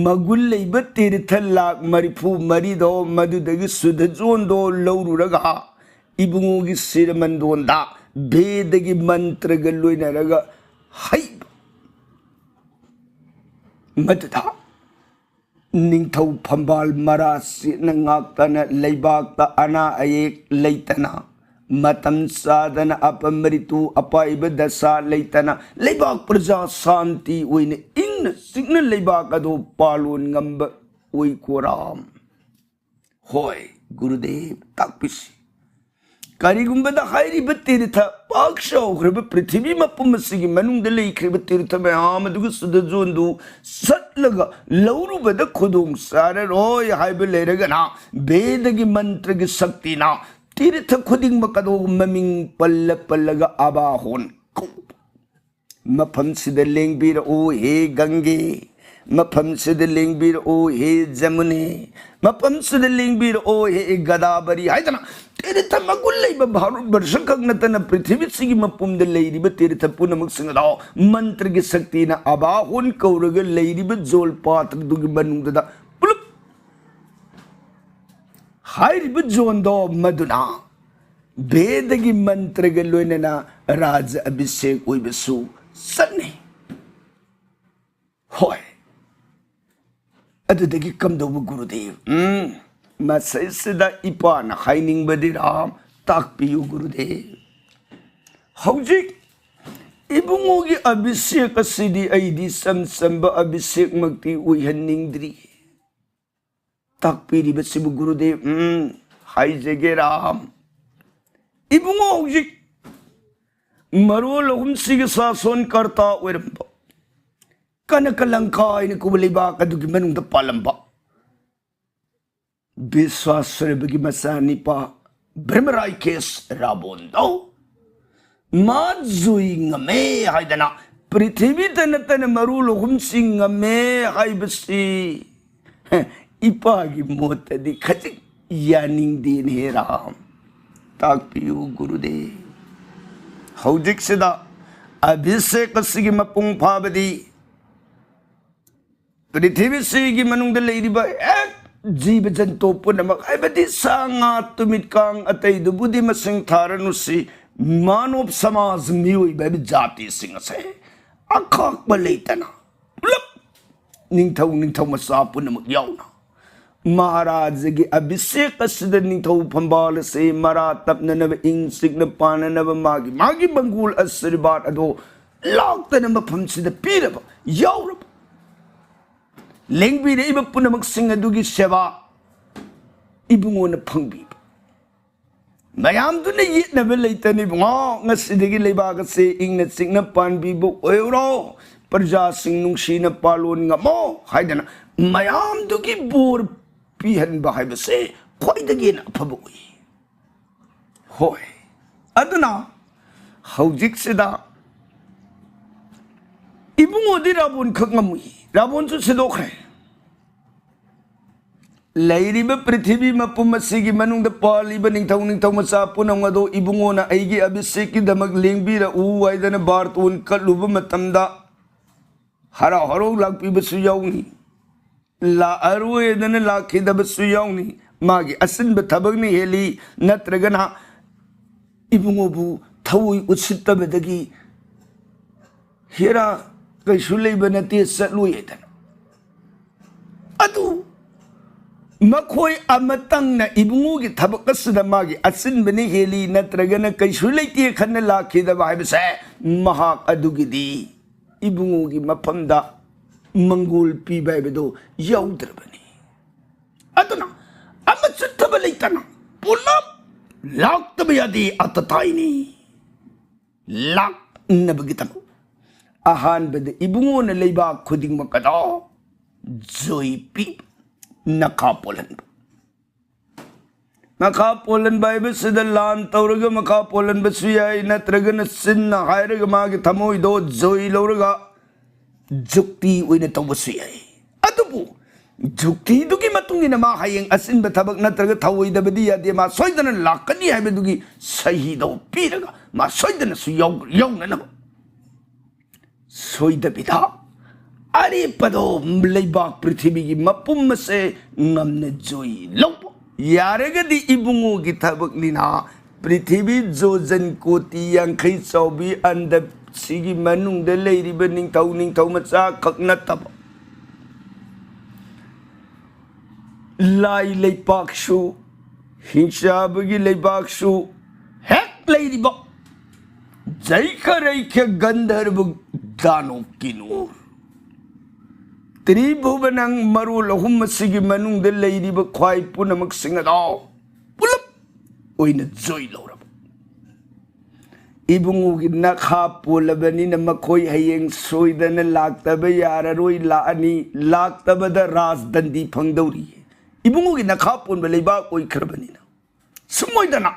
ꯃꯒꯨꯟ ꯂꯩꯕ ꯇꯤꯔꯊ ꯂꯥꯈ ꯃꯔꯤꯐꯨ ꯃꯔꯤꯗꯣ, ꯃꯗꯨꯗꯒꯤ ꯁꯨꯗ ꯖꯣꯟꯗꯣ ꯂꯧꯔꯨꯔꯒ ꯏꯕꯨꯡꯉꯣꯒꯤ ꯁꯤꯔꯃꯟꯗꯣꯟꯗ ꯚꯦꯗꯒꯤ ꯃꯟꯇ꯭ꯔꯒ ꯂꯣꯏꯅꯔꯒ ꯍꯩꯕ ꯃꯗꯨꯗ ꯅꯤꯡꯊꯧ ꯐꯝꯕꯥꯜ ꯃꯔꯥ ꯁꯤꯠꯅ ꯉꯥꯛꯇꯅ, ꯂꯩꯕꯥꯛꯇ ꯑꯅꯥ ꯑꯌꯦꯛ ꯂꯩꯇꯅ, ꯃꯇꯝ ꯆꯥꯗꯅ ꯑꯄꯟꯕ ꯔꯤꯇꯨ, ꯑꯄꯥꯏꯕ ꯗꯁꯥ ꯂꯩꯇꯅ, ꯂꯩꯕꯥꯛ ꯄ꯭ꯔꯖꯥ ꯁꯥꯟꯇꯤ ꯑꯣꯏꯅ ꯏꯪꯅ ꯆꯤꯛꯅ ꯂꯩꯕꯥꯛ ꯑꯗꯨ ꯄꯥꯂꯣꯟ ꯉꯝꯕ ꯑꯣꯏꯀꯣ ꯔꯥꯝ꯫ ꯍꯣꯏ, ꯒꯨꯔꯨꯗꯦꯕ ꯇꯥꯛꯄꯤꯁꯤ꯫ ꯀꯔꯤꯒꯨꯝꯕꯗ ꯍꯥꯏꯔꯤꯕ ꯇꯤꯔꯊ ꯄꯥꯛ ꯆꯥꯎꯈ꯭ꯔꯕ ꯄ꯭ꯔꯤꯊꯤꯕꯤ ꯃꯄꯨꯝ ꯑꯁꯤꯒꯤ ꯃꯅꯨꯡꯗ ꯂꯩꯈ꯭ꯔꯤꯕ ꯇꯤꯔꯊ ꯃꯌꯥꯝ ꯑꯗꯨꯒ ꯁꯨꯗ ꯖꯣꯟꯗꯨ ꯆꯠꯂꯒ ꯂꯧꯔꯨꯕꯗ ꯈꯨꯗꯣꯡ ꯆꯥꯔꯔꯣꯏ ꯍꯥꯏꯕ ꯂꯩꯔꯒꯅ, ꯚꯦꯗꯒꯤ ꯃꯟꯇ꯭ꯔꯒꯤ ꯁꯛꯇꯤꯅ ꯇꯤꯔꯊ ꯈꯨꯗꯤꯡꯃꯛ ꯑꯗꯨ ꯃꯃꯤꯡ ꯄꯜꯂ ꯄꯜꯂꯒ ꯑꯕꯥꯍꯣꯟ ꯀꯧꯕ꯫ ꯃꯐꯝꯁꯤꯗ ꯂꯦꯡꯕꯤꯔꯛꯎ ꯍꯦ ꯒꯪꯒꯦ, ꯃꯐꯝꯁꯤꯗ ꯂꯦꯡꯕꯤꯔꯛꯎ ꯍꯦ ꯖꯃꯨꯅꯦ, ꯃꯐꯝꯁꯤꯗ ꯂꯦꯡꯕꯤꯔꯛꯎ ꯍꯦ ꯒꯗꯥꯕꯔꯤ ꯍꯥꯏꯗꯅ ꯇꯤꯔꯊ ꯃꯒꯨꯟ ꯂꯩꯕ ꯚꯥꯔꯠ ꯕꯔꯁ ꯈꯛ ꯅꯠꯇꯅ ꯄ꯭ꯔꯤꯊꯤꯕꯤꯁꯤꯒꯤ ꯃꯄꯨꯝꯗ ꯂꯩꯔꯤꯕ ꯇꯤꯔꯊ ꯄꯨꯝꯅꯃꯛꯁꯤꯡ ꯑꯗꯣ ꯃꯟꯇ꯭ꯔꯒꯤ ꯁꯛꯇꯤꯅ ꯑꯕꯥꯍꯣꯟ ꯀꯧꯔꯒ ꯂꯩꯔꯤꯕ ꯖꯣꯜ ꯄꯥꯇ꯭ꯔꯗꯨꯒꯤ ꯃꯅꯨꯡꯗꯨꯗ ꯄꯨꯂꯞ ꯍꯥꯏꯔꯤꯕ ꯖꯣꯟꯗꯣ ꯃꯗꯨꯅ ꯚꯦꯗꯒꯤ ꯃꯟꯇ꯭ꯔꯒ ꯂꯣꯏꯅꯅ ꯔꯥꯖ ꯑꯚꯤꯁꯦꯛ ꯑꯣꯏꯕꯁꯨ ꯆꯠꯅꯩ꯫ ꯍꯣꯏ, ꯑꯗꯨꯗꯒꯤ ꯀꯝꯗꯧꯕ ꯒꯨꯔꯨꯗꯦꯕ? ꯎꯝ, ꯃꯁꯤꯁꯤꯗ ꯏꯄꯥꯅ ꯍꯥꯏꯅꯤꯡꯕꯗꯤ ꯔꯥꯝ, ꯇꯥꯛꯄꯤꯌꯨ ꯒꯨꯔꯨꯗꯦꯕ꯫ ꯍꯧꯖꯤꯛ ꯏꯕꯨꯡꯉꯣꯒꯤ ꯑꯚꯤꯁꯦꯛ ꯑꯁꯤꯗꯤ ꯑꯩꯗꯤ ꯏꯆꯝ ꯆꯝꯕ ꯑꯚꯤꯁꯦꯛꯃꯛꯇꯤ ꯑꯣꯏꯍꯟꯅꯤꯡꯗ꯭ꯔꯤ꯫ ꯇꯥꯛꯄꯤꯔꯤꯕꯁꯤꯕꯨ ꯒꯨꯔꯨꯗꯦꯕ, ꯎꯝ, ꯍꯥꯏꯖꯒꯦꯔꯥ? ꯏꯕꯨꯡꯉꯣ, ꯍꯧꯖꯤꯛ ꯃꯔꯣꯜ ꯑꯍꯨꯝꯁꯤꯒꯤ ꯁꯥꯁꯣꯟ ꯀꯔꯇꯥ ꯑꯣꯏꯔꯝꯕ ꯀꯅꯀ ꯂꯪꯀꯥ ꯍꯥꯏꯅ ꯀꯧꯕ ꯂꯩꯕꯥꯛ ꯑꯗꯨꯒꯤ ꯃꯅꯨꯡꯗ ꯄꯥꯜꯂꯝꯕ ꯕꯤꯁ꯭ꯋꯥꯁꯨꯔꯕꯒꯤ ꯃꯆꯥꯅꯤꯄꯥ ꯕ꯭ꯔꯍꯃꯔꯥꯏꯀꯦꯁ ꯔꯥꯕꯣꯟꯗꯣ ꯃꯥ ꯖꯣꯏ ꯉꯝꯃꯦ ꯍꯥꯏꯗꯅ, ꯄ꯭ꯔꯤꯊꯤꯕꯤꯗ ꯅꯠꯇꯅ ꯃꯔꯣꯜ ꯑꯍꯨꯝꯁꯤ ꯉꯝꯃꯦ ꯍꯥꯏꯕꯁꯤ, ꯍꯦ, ꯏꯄꯥꯒꯤ ꯃꯣꯠꯇꯗꯤ ꯈꯖꯤꯛ ꯌꯥꯅꯤꯡꯗꯦꯅꯦ ꯍꯦ ꯔꯥꯝ꯫ ꯇꯥꯛꯄꯤꯌꯨ ꯒꯨꯔꯨꯗꯦꯕ꯫ ꯍꯧꯖꯤꯛꯁꯤꯗ ꯑꯚꯤꯁꯦꯛ ꯑꯁꯤꯒꯤ ꯃꯄꯨꯡ ꯐꯥꯕꯗꯤ ꯄ꯭ꯔꯤꯊꯤꯕꯤꯁꯤꯒꯤ ꯃꯅꯨꯡꯗ ꯂꯩꯔꯤꯕ ꯍꯦꯛ ꯖꯤꯕ ꯖꯟꯇꯨ ꯄꯨꯝꯅꯃꯛ, ꯍꯥꯏꯕꯗꯤ ꯁꯥ ꯉꯥ, ꯇꯨꯃꯤꯠ ꯀꯥꯡ ꯑꯇꯩꯗꯨꯕꯨꯗꯤ ꯃꯁꯤꯡ ꯊꯥꯔꯅꯨꯁꯤ, ꯃꯥꯅꯣꯕ ꯁꯃꯥꯖ, ꯃꯤꯑꯣꯏꯕ ꯍꯥꯏꯕ ꯖꯥꯇꯤꯁꯤꯡ ꯑꯁꯦ ꯑꯈꯥꯛꯄ ꯂꯩꯇꯅ ꯄꯨꯂꯞ, ꯅꯤꯡꯊꯧ, ꯅꯤꯡꯊꯧ ꯃꯆꯥ ꯄꯨꯝꯅꯃꯛ ꯌꯥꯎꯅ, ꯃꯍꯥꯔꯥꯖꯒꯤ ꯑꯚꯤꯁꯦꯛ ꯑꯁꯤꯗ ꯅꯤꯡꯊꯧ ꯐꯝꯕꯥꯜ ꯑꯁꯤ ꯃꯔꯥ ꯇꯞꯅꯅꯕ, ꯏꯪ ꯆꯤꯛꯅ ꯄꯥꯟꯅꯅꯕ ꯃꯥꯒꯤ, ꯃꯥꯒꯤ ꯃꯪꯒꯣꯜ ꯑꯁꯤꯔꯕꯥꯗ ꯑꯗꯣ ꯂꯥꯛꯇꯅ ꯃꯐꯝꯁꯤꯗ ꯄꯤꯔꯕ, ꯌꯥꯎꯔꯕ, ꯂꯦꯡꯕꯤꯔꯛꯏꯕ ꯄꯨꯝꯅꯃꯛꯁꯤꯡ ꯑꯗꯨꯒꯤ ꯁꯦꯕꯥ ꯏꯕꯨꯡꯉꯣꯅ ꯐꯪꯕꯤꯕ꯫ ꯃꯌꯥꯝꯗꯨꯅ ꯌꯦꯠꯅꯕ ꯂꯩꯇꯅ, ꯏꯕꯨꯡꯉꯣ, ꯉꯁꯤꯗꯒꯤ ꯂꯩꯕꯥꯛ ꯑꯁꯦ ꯏꯪꯅ ꯆꯤꯛꯅ ꯄꯥꯟꯕꯤꯕ ꯑꯣꯏꯔꯣ, ꯄ꯭ꯔꯖꯥꯁꯤꯡ ꯅꯨꯡꯁꯤꯅ ꯄꯥꯜꯂꯣꯟ ꯉꯝꯃꯣ ꯍꯥꯏꯗꯅ ꯃꯌꯥꯝꯗꯨꯒꯤ ꯕꯣꯔ ꯄꯤꯍꯟꯕ ꯍꯥꯏꯕꯁꯦ ꯈ꯭ꯋꯥꯏꯗꯒꯤ ꯍꯦꯟꯅ ꯑꯐꯕ ꯑꯣꯏ꯫ ꯍꯣꯏ, ꯑꯗꯨꯅ ꯍꯧꯖꯤꯛꯁꯤꯗ ꯏꯕꯨꯡꯉꯣꯗꯤ ꯔꯥꯕꯣꯟ ꯈꯛ ꯉꯝꯃꯨꯏ, ꯔꯥꯕꯣꯟꯁꯨ ꯁꯤꯗꯣꯛꯈ꯭ꯔꯦ꯫ ꯂꯩꯔꯤꯕ ꯄ꯭ꯔꯤꯊꯤꯕꯤ ꯃꯄꯨꯝ ꯑꯁꯤꯒꯤ ꯃꯅꯨꯡꯗ ꯄꯥꯜꯂꯤꯕ ꯅꯤꯡꯊꯧ, ꯅꯤꯡꯊꯧ ꯃꯆꯥ ꯄꯨꯝꯅꯃꯛ ꯑꯗꯣ ꯏꯕꯨꯡꯉꯣꯅ ꯑꯩꯒꯤ ꯑꯚꯤꯁꯦꯛꯀꯤꯗꯃꯛ ꯂꯦꯡꯕꯤꯔꯛꯎ ꯍꯥꯏꯗꯅ ꯕꯥꯔꯇꯣꯟ ꯀꯠꯂꯨꯕ ꯃꯇꯝꯗ ꯍꯔꯥꯎ ꯍꯔꯥꯎ ꯂꯥꯛꯄꯤꯕꯁꯨ ꯌꯥꯎꯅꯤ, ꯂꯥꯛꯑꯔꯣꯏꯗꯅ ꯂꯥꯛꯈꯤꯗꯕꯁꯨ ꯌꯥꯎꯅꯤ꯫ ꯃꯥꯒꯤ ꯑꯆꯤꯟꯕ ꯊꯕꯛꯅ ꯍꯦꯜꯂꯤ, ꯅꯠꯇ꯭ꯔꯒꯅ ꯏꯕꯨꯡꯉꯣꯕꯨ ꯊꯑꯣꯏ ꯎꯠꯁꯤꯠꯇꯕꯗꯒꯤ ꯍꯦꯔꯥ ꯀꯩꯁꯨ ꯂꯩꯕ ꯅꯠꯇꯦ, ꯆꯠꯂꯣꯏ ꯍꯥꯏꯗꯅ꯫ ꯑꯗꯨ ꯃꯈꯣꯏ ꯑꯃꯇꯪꯅ ꯏꯕꯨꯡꯉꯣꯒꯤ ꯊꯕꯛ ꯑꯁꯤꯗ ꯃꯥꯒꯤ ꯑꯆꯤꯟꯕꯅ ꯍꯦꯜꯂꯤ ꯅꯠꯇ꯭ꯔꯒꯅ ꯀꯩꯁꯨ ꯂꯩꯇꯦ ꯈꯟꯅ ꯂꯥꯛꯈꯤꯗꯕ ꯍꯥꯏꯕꯁꯦ, ꯃꯍꯥꯛ ꯑꯗꯨꯒꯤꯗꯤ ꯏꯕꯨꯡꯉꯣꯒꯤ ꯃꯐꯝꯗ ꯃꯪꯒꯣꯜ ꯄꯤꯕ ꯍꯥꯏꯕꯗꯨ ꯌꯥꯎꯗ꯭ꯔꯕꯅꯤ꯫ ꯑꯗꯨꯅ ꯑꯃ ꯆꯠꯇꯕ ꯂꯩꯇꯅ ꯄꯨꯂꯞ ꯂꯥꯛꯇꯕ ꯌꯥꯗꯦ, ꯑꯇꯇꯥꯏꯅꯤ꯫ ꯂꯥꯛꯅꯕꯒꯤꯗꯃꯛ ꯑꯍꯥꯟꯕꯗ ꯏꯕꯨꯡꯉꯣꯅ ꯂꯩꯕꯥꯛ ꯈꯨꯗꯤꯡꯃꯛ ꯑꯗꯣ ꯖꯣꯏ ꯄꯤ, ꯅꯈꯥ ꯄꯣꯜꯍꯟꯕ꯫ ꯃꯈꯥ ꯄꯣꯜꯍꯟꯕ ꯍꯥꯏꯕꯁꯤꯗ ꯂꯥꯟ ꯇꯧꯔꯒ ꯃꯈꯥ ꯄꯣꯜꯍꯟꯕꯁꯨ ꯌꯥꯏ, ꯅꯠꯇ꯭ꯔꯒꯅ ꯆꯤꯟꯅ ꯍꯥꯏꯔꯒ ꯃꯥꯒꯤ ꯊꯃꯣꯏꯗꯣ ꯖꯣꯏ ꯂꯧꯔꯒ ꯖꯨꯛꯇꯤ ꯑꯣꯏꯅ ꯇꯧꯕꯁꯨ ꯌꯥꯏ꯫ ꯑꯗꯨꯕꯨ ꯖꯨꯛꯇꯤꯗꯨꯒꯤ ꯃꯇꯨꯡ ꯏꯟꯅ ꯃꯥ ꯍꯌꯦꯡ ꯑꯆꯤꯟꯕ ꯊꯕꯛ ꯅꯠꯇ꯭ꯔꯒ ꯊꯧꯑꯣꯏꯗꯕꯗꯤ ꯌꯥꯗꯦ, ꯃꯥ ꯁꯣꯏꯗꯅ ꯂꯥꯛꯀꯅꯤ ꯍꯥꯏꯕꯗꯨꯒꯤ ꯁꯍꯤꯗꯣ ꯄꯤꯔꯒ ꯃꯥ ꯁꯣꯏꯗꯅꯁꯨ ꯌꯥꯎ-, ꯌꯥꯎꯅꯅꯕ꯫ ꯁꯣꯏꯗꯕꯤꯗ ꯑꯔꯦꯞꯄꯗꯣ ꯂꯩꯕꯥꯛ ꯄ꯭ꯔꯤꯊꯤꯕꯤꯒꯤ ꯃꯄꯨꯝ ꯑꯁꯦ ꯉꯝꯅ ꯖꯣꯏ ꯂꯧꯕ꯫ ꯌꯥꯔꯒꯗꯤ ꯏꯕꯨꯡꯉꯣꯒꯤ ꯊꯕꯛꯅꯤꯅ ꯄ꯭ꯔꯤꯊꯤꯕꯤ ꯖꯣꯖꯟ ꯀꯣꯇꯤ ꯌꯥꯡꯈꯩ ꯆꯥꯎꯕꯤ ꯑꯟꯗꯞꯁꯤꯒꯤ ꯃꯅꯨꯡꯗ ꯂꯩꯔꯤꯕ ꯅꯤꯡꯊꯧ, ꯅꯤꯡꯊꯧ ꯃꯆꯥ ꯈꯛ ꯅꯠꯇꯕ, ꯂꯥꯏ ꯂꯩꯄꯥꯛꯁꯨ, ꯍꯤꯡꯆꯥꯕꯒꯤ ꯂꯩꯕꯥꯛꯁꯨ, ꯍꯦꯛ ꯂꯩꯔꯤꯕ ꯖꯩꯈ ꯔꯩꯈ ꯒꯟꯙꯔꯕ ꯗꯥꯅꯣ ꯀꯤꯅꯣꯔ, ꯇ꯭ꯔꯤꯚꯨꯕꯅꯪ ꯃꯔꯣꯜ ꯑꯍꯨꯝ ꯑꯁꯤꯒꯤ ꯃꯅꯨꯡꯗ ꯂꯩꯔꯤꯕ ꯈ꯭ꯋꯥꯏ ꯄꯨꯝꯅꯃꯛꯁꯤꯡ ꯑꯗꯣ ꯄꯨꯂꯞ ꯑꯣꯏꯅ ꯖꯣꯏ ꯂꯧꯔꯕ꯫ ꯏꯕꯨꯡꯉꯣꯒꯤ ꯅꯈꯥ ꯄꯣꯜꯂꯕꯅꯤꯅ ꯃꯈꯣꯏ ꯍꯌꯦꯡ ꯁꯣꯏꯗꯅ ꯂꯥꯛꯇꯕ ꯌꯥꯔꯔꯣꯏ, ꯂꯥꯛꯑꯅꯤ, ꯂꯥꯛꯇꯕꯗ ꯔꯥꯖꯗꯟꯗꯤ ꯐꯪꯗꯧꯔꯤ꯫ ꯏꯕꯨꯡꯉꯣꯒꯤ ꯅꯈꯥ ꯄꯣꯟꯕ ꯂꯩꯕꯥꯛ ꯑꯣꯏꯈ꯭ꯔꯕꯅꯤꯅ ꯁꯨꯝ ꯑꯣꯏꯗꯅ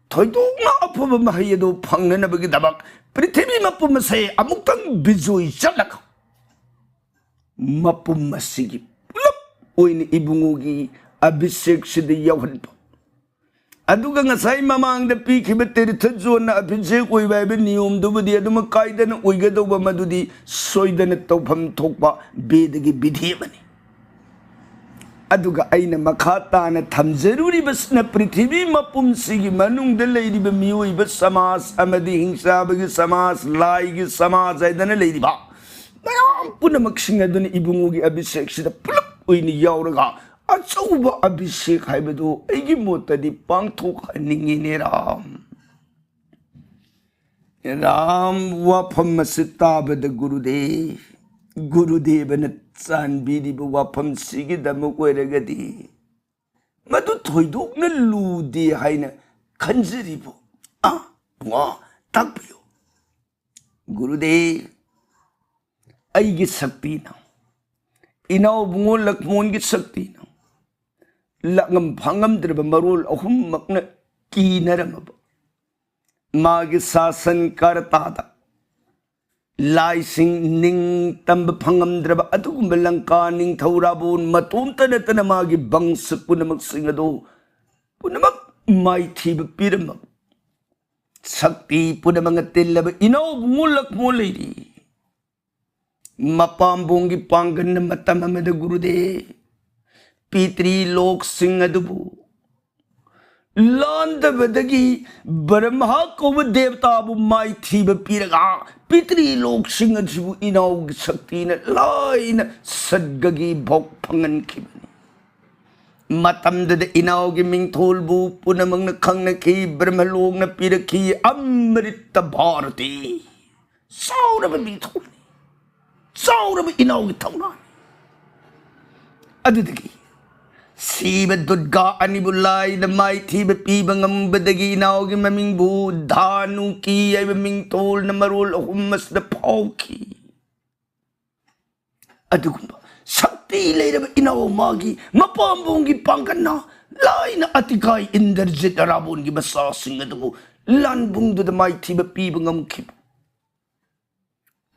ꯊꯣꯏꯗꯣꯛꯅ ꯑꯐꯕ ꯃꯍꯩ ꯑꯗꯨ ꯐꯪꯅꯅꯕꯒꯤꯗꯃꯛ ꯄ꯭ꯔꯤꯊꯤꯕꯤ ꯃꯄꯨꯝ ꯑꯁꯦ ꯑꯃꯨꯛꯇꯪ ꯕꯤꯖꯣꯏ ꯆꯠꯂꯒ ꯃꯄꯨꯝ ꯑꯁꯤꯒꯤ ꯄꯨꯂꯞ ꯑꯣꯏꯅ ꯏꯕꯨꯡꯉꯣꯒꯤ ꯑꯚꯤꯁꯦꯛꯁꯤꯗ ꯌꯥꯎꯍꯟꯕ꯫ ꯑꯗꯨꯒ ꯉꯁꯥꯏ ꯃꯃꯥꯡꯗ ꯄꯤꯈꯤꯕ ꯇꯤꯔꯊ ꯖꯣꯟꯅ ꯑꯚꯤꯁꯦꯛ ꯑꯣꯏꯕ ꯍꯥꯏꯕ ꯅꯤꯌꯣꯝꯗꯨꯕꯨꯗꯤ ꯑꯗꯨꯃꯛ ꯀꯥꯏꯗꯅ ꯑꯣꯏꯒꯗꯧꯕ, ꯃꯗꯨꯗꯤ ꯁꯣꯏꯗꯅ ꯇꯧꯐꯝ ꯊꯣꯛꯄ ꯕꯦꯗꯒꯤ ꯕꯤꯙꯤ ꯑꯃꯅꯤ꯫ ꯑꯗꯨꯒ ꯑꯩꯅ ꯃꯈꯥ ꯇꯥꯅ ꯊꯝꯖꯔꯨꯔꯤꯕꯁꯤꯅ ꯄ꯭ꯔꯤꯊꯤꯕꯤ ꯃꯄꯨꯝꯁꯤꯒꯤ ꯃꯅꯨꯡꯗ ꯂꯩꯔꯤꯕ ꯃꯤꯑꯣꯏꯕ ꯁꯃꯥꯖ ꯑꯃꯗꯤ ꯍꯤꯡꯆꯥꯕꯒꯤ ꯁꯃꯥꯖ, ꯂꯥꯏꯒꯤ ꯁꯃꯥꯖ ꯍꯥꯏꯗꯅ ꯂꯩꯔꯤꯕ ꯃꯌꯥꯝ ꯄꯨꯝꯅꯃꯛꯁꯤꯡ ꯑꯗꯨꯅ ꯏꯕꯨꯡꯉꯣꯒꯤ ꯑꯚꯤꯁꯦꯛꯁꯤꯗ ꯄꯨꯂꯞ ꯑꯣꯏꯅ ꯌꯥꯎꯔꯒ ꯑꯆꯧꯕ ꯑꯚꯤꯁꯦꯛ ꯍꯥꯏꯕꯗꯨ ꯑꯩꯒꯤ ꯃꯣꯠꯇꯗꯤ ꯄꯥꯡꯊꯣꯛꯍꯟꯅꯤꯡꯉꯤꯅꯦ ꯔꯥꯝ꯫ ꯔꯥꯝ, ꯋꯥꯐꯝ ꯑꯁꯤ ꯇꯥꯕꯗ ꯒꯨꯔꯨꯗꯦꯕ, ꯒꯨꯔꯨꯗꯦꯕꯅ ꯆꯥꯟꯕꯤꯔꯤꯕ ꯋꯥꯐꯝꯁꯤꯒꯤꯗꯃꯛ ꯑꯣꯏꯔꯒꯗꯤ ꯃꯗꯨ ꯊꯣꯏꯗꯣꯛꯅ ꯂꯨꯗꯦ ꯍꯥꯏꯅ ꯈꯟꯖꯔꯤꯕꯣ? ꯑ, ꯄꯨꯡꯉꯣ, ꯇꯥꯛꯄꯤꯌꯨ꯫ ꯒꯨꯔꯨꯗꯦ, ꯑꯩꯒꯤ ꯁꯛꯇꯤꯅ, ꯏꯅꯥꯎꯕꯨꯡꯉꯣ ꯂꯛꯃꯣꯟꯒꯤ ꯁꯛꯇꯤꯅ, ꯂꯥꯛꯉꯝ ꯐꯥꯉꯝꯗ꯭ꯔꯕ ꯃꯔꯣꯜ ꯑꯍꯨꯝꯃꯛꯅ ꯀꯤꯅꯔꯝꯃꯕ ꯃꯥꯒꯤ ꯁꯥꯁꯟ ꯀꯔꯇꯥꯗ ꯂꯥꯏꯁꯤꯡ ꯅꯤꯡꯇꯝꯕ ꯐꯪꯉꯝꯗ꯭ꯔꯕ ꯑꯗꯨꯒꯨꯝꯕ ꯂꯪꯀꯥ ꯅꯤꯡꯊꯧ ꯔꯥꯕꯣꯟ ꯃꯇꯣꯝꯇ ꯅꯠꯇꯅ ꯃꯥꯒꯤ ꯕꯪꯁ ꯄꯨꯝꯅꯃꯛꯁꯤꯡ ꯑꯗꯨ ꯄꯨꯝꯅꯃꯛ ꯃꯥꯏꯊꯤꯕ ꯄꯤꯔꯝꯃꯕ ꯁꯛꯇꯤ ꯄꯨꯝꯅꯃꯛꯅ ꯇꯤꯜꯂꯕ ꯏꯅꯥꯎꯕꯨꯡꯉꯣ ꯂꯛꯃꯣꯟ ꯂꯩꯔꯤ꯫ ꯃꯄꯥꯝꯕꯣꯝꯒꯤ ꯄꯥꯡꯒꯜꯅ ꯃꯇꯝ ꯑꯃꯗ ꯒꯨꯔꯨꯗꯦ ꯄꯤꯇ꯭ꯔꯤ ꯂꯣꯛꯁꯤꯡ ꯑꯗꯨꯕꯨ ꯂꯥꯟꯗꯕꯗꯒꯤ ꯕ꯭ꯔꯍ꯭ꯃ ꯀꯧꯕ ꯗꯦꯕꯇꯥꯕꯨ ꯃꯥꯏꯊꯤꯕ ꯄꯤꯔꯒ ꯄꯤꯇ꯭ꯔꯤ ꯂꯣꯛꯁꯤꯡ ꯑꯁꯤꯕꯨ ꯏꯅꯥꯎꯒꯤ ꯁꯛꯇꯤꯅ ꯂꯥꯏꯅ ꯁꯠꯒꯒꯤ ꯚꯣꯛ ꯐꯪꯍꯟꯈꯤꯕꯅꯤ꯫ ꯃꯇꯝꯗꯨꯗ ꯏꯅꯥꯎꯒꯤ ꯃꯤꯡꯊꯣꯜꯕꯨ ꯄꯨꯝꯅꯃꯛꯅ ꯈꯪꯅꯈꯤ, ꯕ꯭ꯔꯍ꯭ꯃꯂꯣꯛꯅ ꯄꯤꯔꯛꯈꯤ, ꯑꯃ꯭ꯔꯤꯇ ꯚꯥꯔꯇꯤ꯫ ꯆꯥꯎꯔꯕ ꯃꯤꯡꯊꯣꯜꯅꯤ, ꯆꯥꯎꯔꯕ ꯏꯅꯥꯎꯒꯤ ꯊꯧꯅꯥꯅꯤ꯫ ꯑꯗꯨꯗꯒꯤ ꯁꯤꯕ ꯗꯨꯔꯒꯥ ꯑꯅꯤꯕꯨ ꯂꯥꯏꯅ ꯃꯥꯏꯊꯤꯕ ꯄꯤꯕ ꯉꯝꯕꯗꯒꯤ ꯏꯅꯥꯎꯒꯤ ꯃꯃꯤꯡꯕꯨ ꯙꯥꯅꯨꯀꯤ ꯍꯥꯏꯕ ꯃꯤꯡꯊꯣꯜꯅ ꯃꯔꯣꯜ ꯑꯍꯨꯝ ꯑꯁꯤꯗ ꯐꯥꯎꯈꯤ꯫ ꯑꯗꯨꯒꯨꯝꯕ ꯁꯛꯇꯤ ꯂꯩꯔꯕ ꯏꯅꯥꯎ ꯃꯥꯒꯤ ꯃꯄꯥꯝꯕꯣꯝꯒꯤ ꯄꯥꯡꯒꯜꯅ ꯂꯥꯏꯅ ꯑꯇꯤꯀꯥꯏ ꯏꯟꯗ꯭ꯔꯖꯤꯠ ꯔꯥꯕꯣꯟꯒꯤ ꯃꯆꯥꯁꯤꯡ ꯑꯗꯨꯕꯨ ꯂꯥꯟꯕꯨꯡꯗꯨꯗ ꯃꯥꯏꯊꯤꯕ ꯄꯤꯕ ꯉꯝꯈꯤꯕ꯫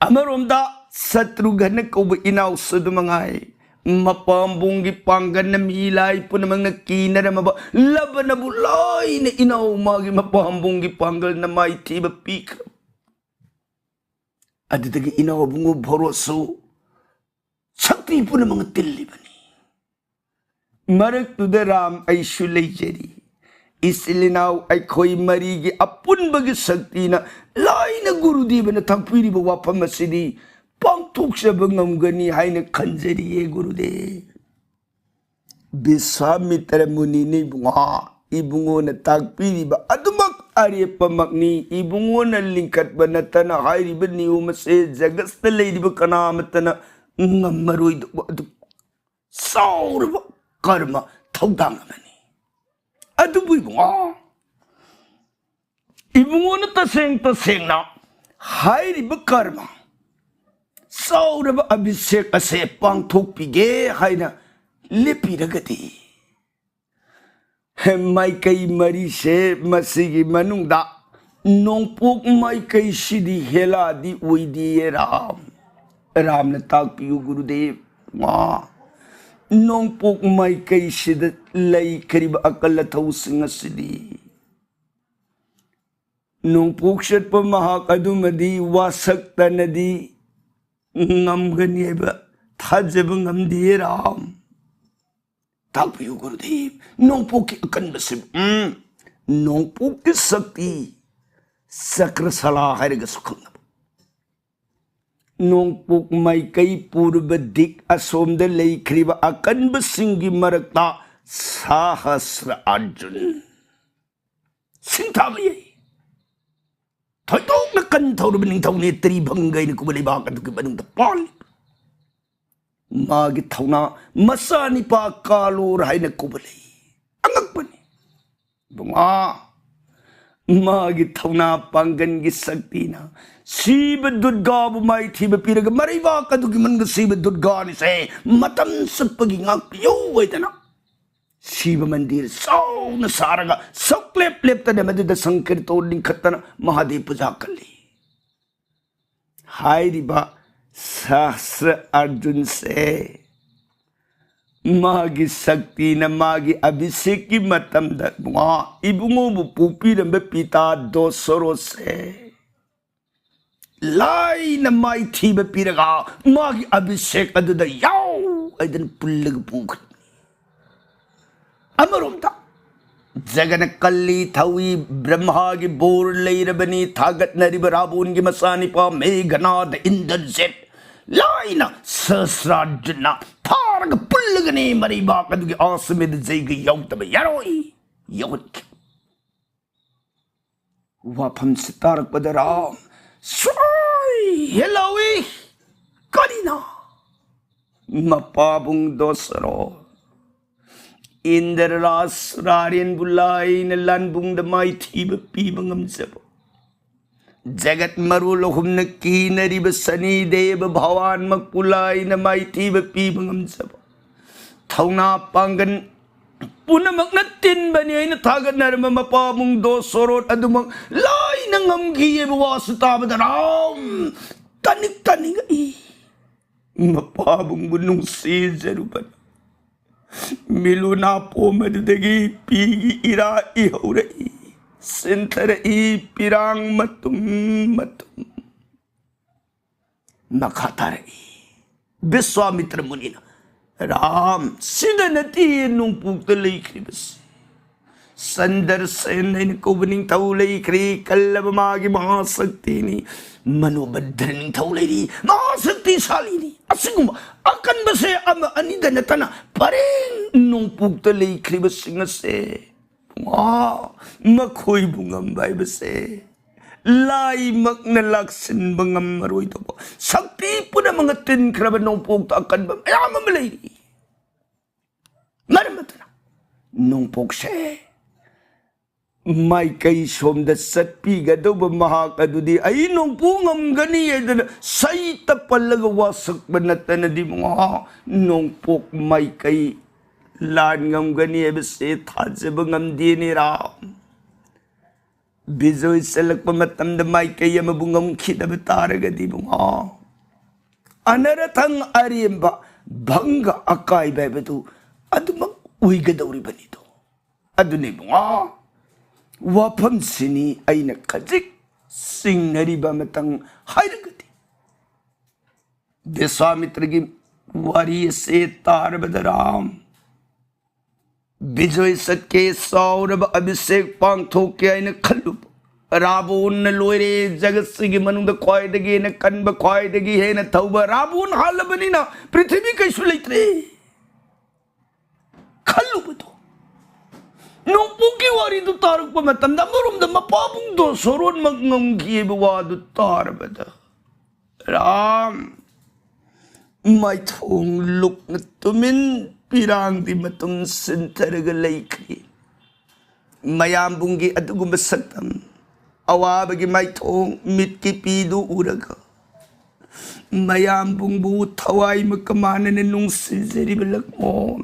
ꯑꯃꯔꯣꯝꯗ ꯁꯇ꯭ꯔꯨꯘ꯭ꯅ ꯀꯧꯕ ꯏꯅꯥꯎꯁꯨ ꯑꯗꯨ ꯃꯉꯥꯏ, ꯃꯄꯥꯝꯕꯣꯝꯒꯤ ꯄꯥꯡꯒꯜꯅ ꯃꯤ ꯂꯥꯏ ꯄꯨꯝꯅꯃꯛꯅ ꯀꯤꯅꯔꯝꯃꯕ ꯂꯕꯅꯕꯨ ꯂꯥꯏꯅ ꯏꯅꯥꯎ ꯃꯥꯒꯤ ꯃꯄꯥꯝꯕꯣꯝꯒꯤ ꯄꯥꯡꯒꯜꯅ ꯃꯥꯏꯊꯤꯕ ꯄꯤꯈ꯭ꯔꯕ꯫ ꯑꯗꯨꯗꯒꯤ ꯏꯅꯥꯎꯕꯨꯡꯉꯣ ꯚꯣꯔꯣꯁꯨ ꯁꯛꯇꯤ ꯄꯨꯝꯅꯃꯛꯅ ꯇꯤꯜꯂꯤꯕꯅꯤ꯫ ꯃꯔꯛꯇꯨꯗ ꯔꯥꯝ ꯑꯩꯁꯨ ꯂꯩꯖꯔꯤ꯫ ꯏꯆꯤꯜ ꯏꯅꯥꯎ ꯑꯩꯈꯣꯏ ꯃꯔꯤꯒꯤ ꯑꯄꯨꯟꯕꯒꯤ ꯁꯛꯇꯤꯅ ꯂꯥꯏꯅ ꯒꯨꯔꯨꯗꯦꯕꯅ ꯇꯥꯛꯄꯤꯔꯤꯕ ꯋꯥꯐꯝ ꯑꯁꯤꯗꯤ ꯄꯥꯡꯊꯣꯛꯆꯕ ꯉꯝꯒꯅꯤ ꯍꯥꯏꯅ ꯈꯟꯖꯔꯤꯌꯦ ꯒꯨꯔꯨꯗꯦꯕ꯫ ꯕꯤꯁ꯭ꯋꯥꯃꯤꯇ꯭ꯔ ꯃꯨꯅꯤꯅ ꯏꯕꯨꯡꯉꯣ, ꯏꯕꯨꯡꯉꯣꯅ ꯇꯥꯛꯄꯤꯔꯤꯕ ꯑꯗꯨꯃꯛ ꯑꯔꯦꯞꯄꯃꯛꯅꯤ꯫ ꯏꯕꯨꯡꯉꯣꯅ ꯂꯤꯡꯈꯠꯄ ꯅꯠꯇꯅ ꯍꯥꯏꯔꯤꯕ ꯅꯤꯌꯣꯝ ꯑꯁꯦ ꯖꯒꯠꯇ ꯂꯩꯔꯤꯕ ꯀꯅꯥ ꯑꯃꯠꯇꯅ ꯉꯝꯃꯔꯣꯏꯗꯧꯕ ꯑꯗꯨ ꯆꯥꯎꯔꯕ ꯀꯔꯃ ꯊꯧꯗꯥꯡ ꯑꯃꯅꯤ꯫ ꯑꯗꯨꯕꯨ ꯏꯕꯨꯡꯉꯣ, ꯏꯕꯨꯡꯉꯣꯅ ꯇꯁꯦꯡ ꯇꯁꯦꯡꯅ ꯍꯥꯏꯔꯤꯕ ꯀꯔꯃ ꯆꯥꯎꯔꯕ ꯑꯚꯤꯁꯦꯛ ꯑꯁꯦ ꯄꯥꯡꯊꯣꯛꯄꯤꯒꯦ ꯍꯥꯏꯅ ꯂꯦꯞꯄꯤꯔꯒꯗꯤ, ꯃꯥꯏꯀꯩ ꯃꯔꯤꯁꯦ ꯃꯁꯤꯒꯤ ꯃꯅꯨꯡꯗ ꯅꯣꯡꯄꯣꯛ ꯃꯥꯏꯀꯩꯁꯤꯗꯤ ꯍꯦꯂꯥꯗꯤ ꯑꯣꯏꯗꯦꯌꯦ ꯔꯥꯝ꯫ ꯔꯥꯝꯅ ꯇꯥꯛꯄꯤꯌꯨ ꯒꯨꯔꯨꯗꯦꯕ꯫ ꯃꯥ ꯅꯣꯡꯄꯣꯛ ꯃꯥꯏꯀꯩꯁꯤꯗ ꯂꯩꯈ꯭ꯔꯤꯕ ꯑꯀꯜ ꯑꯊꯧꯁꯤꯡ ꯑꯁꯤꯗꯤ ꯅꯣꯡꯄꯣꯛ ꯆꯠꯄ ꯃꯍꯥꯛ ꯑꯗꯨꯃꯗꯤ ꯋꯥꯁꯛꯇꯅꯗꯤ ꯉꯝꯒꯅꯤ ꯍꯥꯏꯕ ꯊꯥꯖꯕ ꯉꯝꯗꯦ ꯔꯥꯝ꯫ ꯇꯥꯛꯄꯤꯌꯨ ꯒꯨꯔꯨꯗꯦꯕ, ꯅꯣꯡꯄꯣꯛꯀꯤ ꯑꯀꯟꯕꯁꯤꯕꯨ꯫ ꯎꯝ, ꯅꯣꯡꯄꯣꯛꯀꯤ ꯁꯛꯇꯤ, ꯆꯀ꯭ꯔꯁꯥꯂꯥ ꯍꯥꯏꯔꯒꯁꯨ ꯈꯪꯅꯕ꯫ ꯅꯣꯡꯄꯣꯛ ꯃꯥꯏꯀꯩ ꯄꯨꯔꯕ ꯗꯤꯛ ꯑꯁꯣꯝꯗ ꯂꯩꯈ꯭ꯔꯤꯕ ꯑꯀꯟꯕꯁꯤꯡꯒꯤ ꯃꯔꯛꯇ ꯁꯍꯁ꯭ꯔ ꯑꯔꯖꯨꯟ ꯁꯤꯡꯊꯥꯕ ꯌꯥꯏ꯫ ꯊꯣꯏꯗꯣꯛꯅ ꯀꯟ ꯊꯧꯔꯕ ꯅꯤꯡꯊꯧꯅꯦ ꯇ꯭ꯔꯤꯚꯪꯒ ꯍꯥꯏꯅ ꯀꯧꯕ ꯂꯩꯕꯥꯛ ꯑꯗꯨꯒꯤ ꯃꯅꯨꯡꯗ ꯄꯥꯜꯂꯤ꯫ ꯃꯥꯒꯤ ꯊꯧꯅꯥ ꯃꯆꯥꯅꯤꯄꯥ ꯀꯥꯂꯣꯔ ꯍꯥꯏꯅ ꯀꯧꯕ ꯂꯩ꯫ ꯑꯉꯛꯄꯅꯤ꯫ ꯏꯕꯨꯡꯉꯣ, ꯃꯥꯒꯤ ꯊꯧꯅꯥ ꯄꯥꯡꯒꯟꯒꯤ ꯁꯛꯇꯤꯅ ꯁꯤꯕ ꯗꯨꯔꯒꯥꯕꯨ ꯃꯥꯏꯊꯤꯕ ꯄꯤꯔꯒ ꯃꯔꯩꯕꯥꯛ ꯑꯗꯨꯒꯤ ꯃꯅꯨꯡꯗ ꯁꯤꯕ ꯗꯨꯔꯒꯥꯅꯤꯁꯦ ꯃꯇꯝ ꯆꯨꯞꯄꯒꯤ ꯉꯥꯛꯄꯤꯌꯨ ꯍꯥꯏꯗꯅ ꯁꯤꯕ ꯃꯟꯗꯤꯔ ꯆꯥꯎꯅ ꯁꯥꯔꯒ ꯁꯨꯛꯂꯦꯞ ꯂꯦꯞꯇꯅ ꯃꯗꯨꯗ ꯁꯪꯀꯤꯔꯇꯣꯟ ꯂꯤꯡꯈꯠꯇꯅ ꯃꯍꯥꯗꯦꯕ ꯄꯨꯖꯥ ꯀꯜꯂꯤ꯫ ꯍꯥꯏꯔꯤꯕ ꯁꯍꯁ꯭ꯔ ꯑꯔꯖꯨꯟꯁꯦ ꯃꯥꯒꯤ ꯁꯛꯇꯤꯅ ꯃꯥꯒꯤ ꯑꯚꯤꯁꯦꯛꯀꯤ ꯃꯇꯝꯗ ꯃꯥ ꯏꯕꯨꯡꯉꯣꯕꯨ ꯄꯣꯛꯄꯤꯔꯝꯕ ꯄꯤꯇꯥ ꯗꯣꯁꯣꯔꯣꯁꯦ ꯂꯥꯏꯅ ꯃꯥꯏꯊꯤꯕ ꯄꯤꯔꯒ ꯃꯥꯒꯤ ꯑꯚꯤꯁꯦꯛ ꯑꯗꯨꯗ ꯌꯥꯎ ꯍꯥꯏꯗꯅ ꯄꯨꯜꯂꯒ ꯄꯨꯈ꯭ꯔꯦ꯫ ꯑꯃꯔꯣꯝꯗ ꯖꯒꯅ ꯀꯜꯂꯤ ꯊꯧꯏ, ꯕ꯭ꯔꯍ꯭ꯃꯥꯒꯤ ꯕꯣꯔ ꯂꯩꯔꯕꯅꯤ, ꯊꯥꯒꯠꯅꯔꯤꯕ ꯔꯥꯕꯣꯟꯒꯤ ꯃꯆꯥꯅꯤꯄꯥ ꯃꯦꯘꯅꯥꯗ ꯏꯟꯗ꯭ꯔꯖꯤꯠ ꯂꯥꯏꯅ ꯁꯍꯁ꯭ꯔꯥꯔꯖꯨꯟꯅ ꯐꯥꯔꯒ ꯄꯨꯜꯂꯒꯅꯤ ꯃꯔꯩꯕꯥꯛ ꯑꯗꯨꯒꯤ ꯑꯁꯃꯦꯙ ꯖꯩꯒ ꯌꯧꯗꯕ ꯌꯥꯔꯣꯏ ꯌꯧꯍꯟꯈꯤ꯫ ꯋꯥꯐꯝꯁꯤ ꯇꯥꯔꯛꯄꯗ ꯔꯥꯝ ꯁꯣꯏ ꯍꯦꯜꯂꯧꯏ꯫ ꯀꯔꯤꯅꯣ? ꯃꯄꯥꯕꯨꯡ ꯗꯣꯁꯔꯣ, ꯏꯟꯗ꯭ꯔ ꯔꯥꯁ ꯔꯥꯔꯦꯟꯕꯨ ꯂꯥꯏꯅ ꯂꯥꯟꯕꯨꯡꯗ ꯃꯥꯏꯊꯤꯕ ꯄꯤꯕ ꯉꯝꯖꯕ, ꯖꯒꯠ ꯃꯔꯣꯜ ꯑꯍꯨꯝꯅ ꯀꯤꯅꯔꯤꯕ ꯁꯅꯤ ꯗꯦꯕ ꯚꯒꯋꯥꯟꯃꯛꯄꯨ ꯂꯥꯏꯅ ꯃꯥꯏꯊꯤꯕ ꯄꯤꯕ ꯉꯝꯖꯕ, ꯊꯧꯅꯥ ꯄꯥꯡꯒꯜ ꯄꯨꯝꯅꯃꯛꯅ ꯇꯤꯟꯕꯅꯤ ꯍꯥꯏꯅ ꯊꯥꯒꯠꯅꯔꯝꯕ ꯃꯄꯥꯕꯨꯡ ꯗꯣꯁꯣꯔꯣꯠ ꯑꯗꯨꯃꯛ ꯂꯥꯏꯅ ꯉꯝꯈꯤꯑꯕ ꯋꯥꯁꯤ ꯇꯥꯕꯗ ꯔꯥꯝ ꯇꯥꯅꯤꯡ ꯇꯥꯅꯤꯡꯉꯛꯏ꯫ ꯃꯄꯥꯕꯨꯡꯕꯨ ꯅꯨꯡꯁꯤꯖꯔꯨꯕꯅ ꯃꯤꯂꯨ ꯅꯥꯄꯣꯝ ꯑꯗꯨꯗꯒꯤ ꯄꯤꯒꯤ ꯏꯔꯥ ꯏꯍꯧꯔꯛꯏ, ꯁꯤꯟꯊꯔꯛꯏ ꯄꯤꯔꯥꯡ ꯃꯇꯨꯝ ꯃꯇꯨꯝ꯫ ꯃꯈꯥ ꯇꯥꯔꯛꯏ, ꯕꯤꯁ꯭ꯋꯥꯃꯤꯇ꯭ꯔ ꯃꯨꯅꯤꯅ, "ꯔꯥꯝ, ꯁꯤꯗ ꯅꯠꯇꯦ ꯅꯣꯡꯄꯣꯛꯇ ꯂꯩꯈ꯭ꯔꯤꯕꯁꯤ꯫ ꯆꯟꯗ꯭ꯔꯁꯦꯟ ꯍꯥꯏꯅ ꯀꯧꯕ ꯅꯤꯡꯊꯧ ꯂꯩꯈ꯭ꯔꯤ, ꯀꯜꯂꯕ ꯃꯥꯒꯤ ꯃꯍꯥꯁꯛꯇꯤꯅꯤ꯫ ꯃꯅꯣꯚꯗ꯭ꯔ ꯅꯤꯡꯊꯧ ꯂꯩꯔꯤ, ꯃꯍꯥꯁꯛꯇꯤꯁꯥꯂꯤꯅꯤ꯫ ꯑꯁꯤꯒꯨꯝꯕ ꯑꯀꯟꯕꯁꯦ ꯑꯃ ꯑꯅꯤꯗ ꯅꯠꯇꯅ ꯄꯔꯦꯡ ꯅꯣꯡꯄꯣꯛꯇ ꯂꯩꯈ꯭ꯔꯤꯕꯁꯤꯡ ꯑꯁꯦ, ꯋꯥ, ꯃꯈꯣꯏꯕꯨ ꯉꯝꯕ ꯍꯥꯏꯕꯁꯦ ꯂꯥꯏꯃꯛꯅ ꯂꯥꯛꯁꯤꯟꯕ ꯉꯝꯃꯔꯣꯏꯗꯧꯕ ꯁꯛꯇꯤ ꯄꯨꯝꯅꯃꯛꯅ ꯇꯤꯟꯈ꯭ꯔꯕ ꯅꯣꯡꯄꯣꯛꯇ ꯑꯀꯟꯕ ꯃꯌꯥꯝ ꯑꯃ ꯂꯩꯔꯤ꯫ ꯃꯔꯝ ꯑꯗꯨꯅ ꯅꯣꯡꯄꯣꯛꯁꯦ ꯃꯥꯏꯀꯩ ꯁꯣꯝꯗ ꯆꯠꯄꯤꯒꯗꯧꯕ ꯃꯍꯥꯛ ꯑꯗꯨꯗꯤ ꯑꯩ ꯅꯣꯡꯄꯣꯛ ꯉꯝꯒꯅꯤ ꯍꯥꯏꯗꯅ ꯁꯩꯇ ꯄꯜꯂꯒ ꯋꯥꯁꯛꯄ ꯅꯠꯇꯅꯗꯤ ꯃꯉꯥ ꯅꯣꯡꯄꯣꯛ ꯃꯥꯏꯀꯩ ꯂꯥꯟ ꯉꯝꯒꯅꯤ ꯍꯥꯏꯕꯁꯦ ꯊꯥꯖꯕ ꯉꯝꯗꯦꯅꯦ ꯔꯥꯝ꯫ ꯕꯤꯖꯣꯏ ꯆꯠꯂꯛꯄ ꯃꯇꯝꯗ ꯃꯥꯏꯀꯩ ꯑꯃꯕꯨ ꯉꯝꯈꯤꯗꯕ ꯇꯥꯔꯒꯗꯤ ꯏꯕꯨꯡꯉꯣ, ꯑꯅꯔꯊꯪ ꯑꯔꯦꯝꯕ, ꯚꯪꯒ ꯑꯀꯥꯏꯕ ꯍꯥꯏꯕꯗꯨ ꯑꯗꯨꯃꯛ ꯑꯣꯏꯒꯗꯧꯔꯤꯕꯅꯤꯗꯣ꯫ ꯑꯗꯨꯅ ꯏꯕꯨꯡꯉꯣ, ꯋꯥꯐꯝꯁꯤꯅꯤ ꯑꯩꯅ ꯈꯖꯤꯛ ꯆꯤꯡꯅꯔꯤꯕ ꯑꯃꯇꯪ ꯍꯥꯏꯔꯒꯗꯤ, ꯕꯤꯁ꯭ꯋꯥꯃꯤꯇ꯭ꯔꯒꯤ ꯋꯥꯔꯤ ꯑꯁꯦ ꯇꯥꯔꯕꯗ ꯔꯥꯝ, ꯕꯤꯖꯣꯏ ꯆꯠꯀꯦ, ꯆꯥꯎꯔꯕ ꯑꯚꯤꯁꯦꯛ ꯄꯥꯡꯊꯣꯛꯀꯦ ꯍꯥꯏꯅ ꯈꯜꯂꯨꯕ ꯔꯥꯕꯣꯟꯅ ꯂꯣꯏꯔꯦ꯫ ꯖꯒꯠꯁꯤꯒꯤ ꯃꯅꯨꯡꯗ ꯈ꯭ꯋꯥꯏꯗꯒꯤ ꯍꯦꯟꯅ ꯀꯟꯕ, ꯈ꯭ꯋꯥꯏꯗꯒꯤ ꯍꯦꯟꯅ ꯊꯧꯕ ꯔꯥꯕꯣꯟ ꯍꯥꯜꯂꯕꯅꯤꯅ ꯄ꯭ꯔꯤꯊꯤꯕꯤ ꯀꯩꯁꯨ ꯂꯩꯇ꯭ꯔꯦ ꯈꯜꯂꯨꯕꯗꯣ꯫ ꯅꯣꯡꯄꯣꯛꯀꯤ ꯋꯥꯔꯤꯗꯨ ꯇꯥꯔꯛꯄ ꯃꯇꯝꯗ ꯑꯃꯔꯣꯝꯗ ꯃꯄꯥꯕꯨꯡꯗꯣ ꯁꯣꯔꯣꯟꯃꯛ ꯉꯝꯈꯤꯕ ꯋꯥꯗꯨ ꯇꯥꯔꯕꯗ, ꯔꯥꯝ, ꯃꯥꯏꯊꯣꯡ ꯂꯨꯛꯅ ꯇꯨꯃꯤꯟ ꯄꯤꯔꯥꯡꯗꯤ ꯃꯇꯨꯝ ꯁꯤꯟꯊꯔꯒ ꯂꯩꯈ꯭ꯔꯤ꯫ ꯃꯌꯥꯝꯕꯨꯡꯒꯤ ꯑꯗꯨꯒꯨꯝꯕ ꯁꯛꯇꯝ, ꯑꯋꯥꯕꯒꯤ ꯃꯥꯏꯊꯣꯡ ꯃꯤꯠꯀꯤ ꯄꯤꯗꯨ ꯎꯔꯒ, ꯃꯌꯥꯝꯕꯨꯡꯕꯨ ꯊꯋꯥꯏ ꯃꯀꯃꯥꯟꯅꯅ ꯅꯨꯡꯁꯤꯖꯔꯤꯕ ꯂꯛꯃꯣꯟ,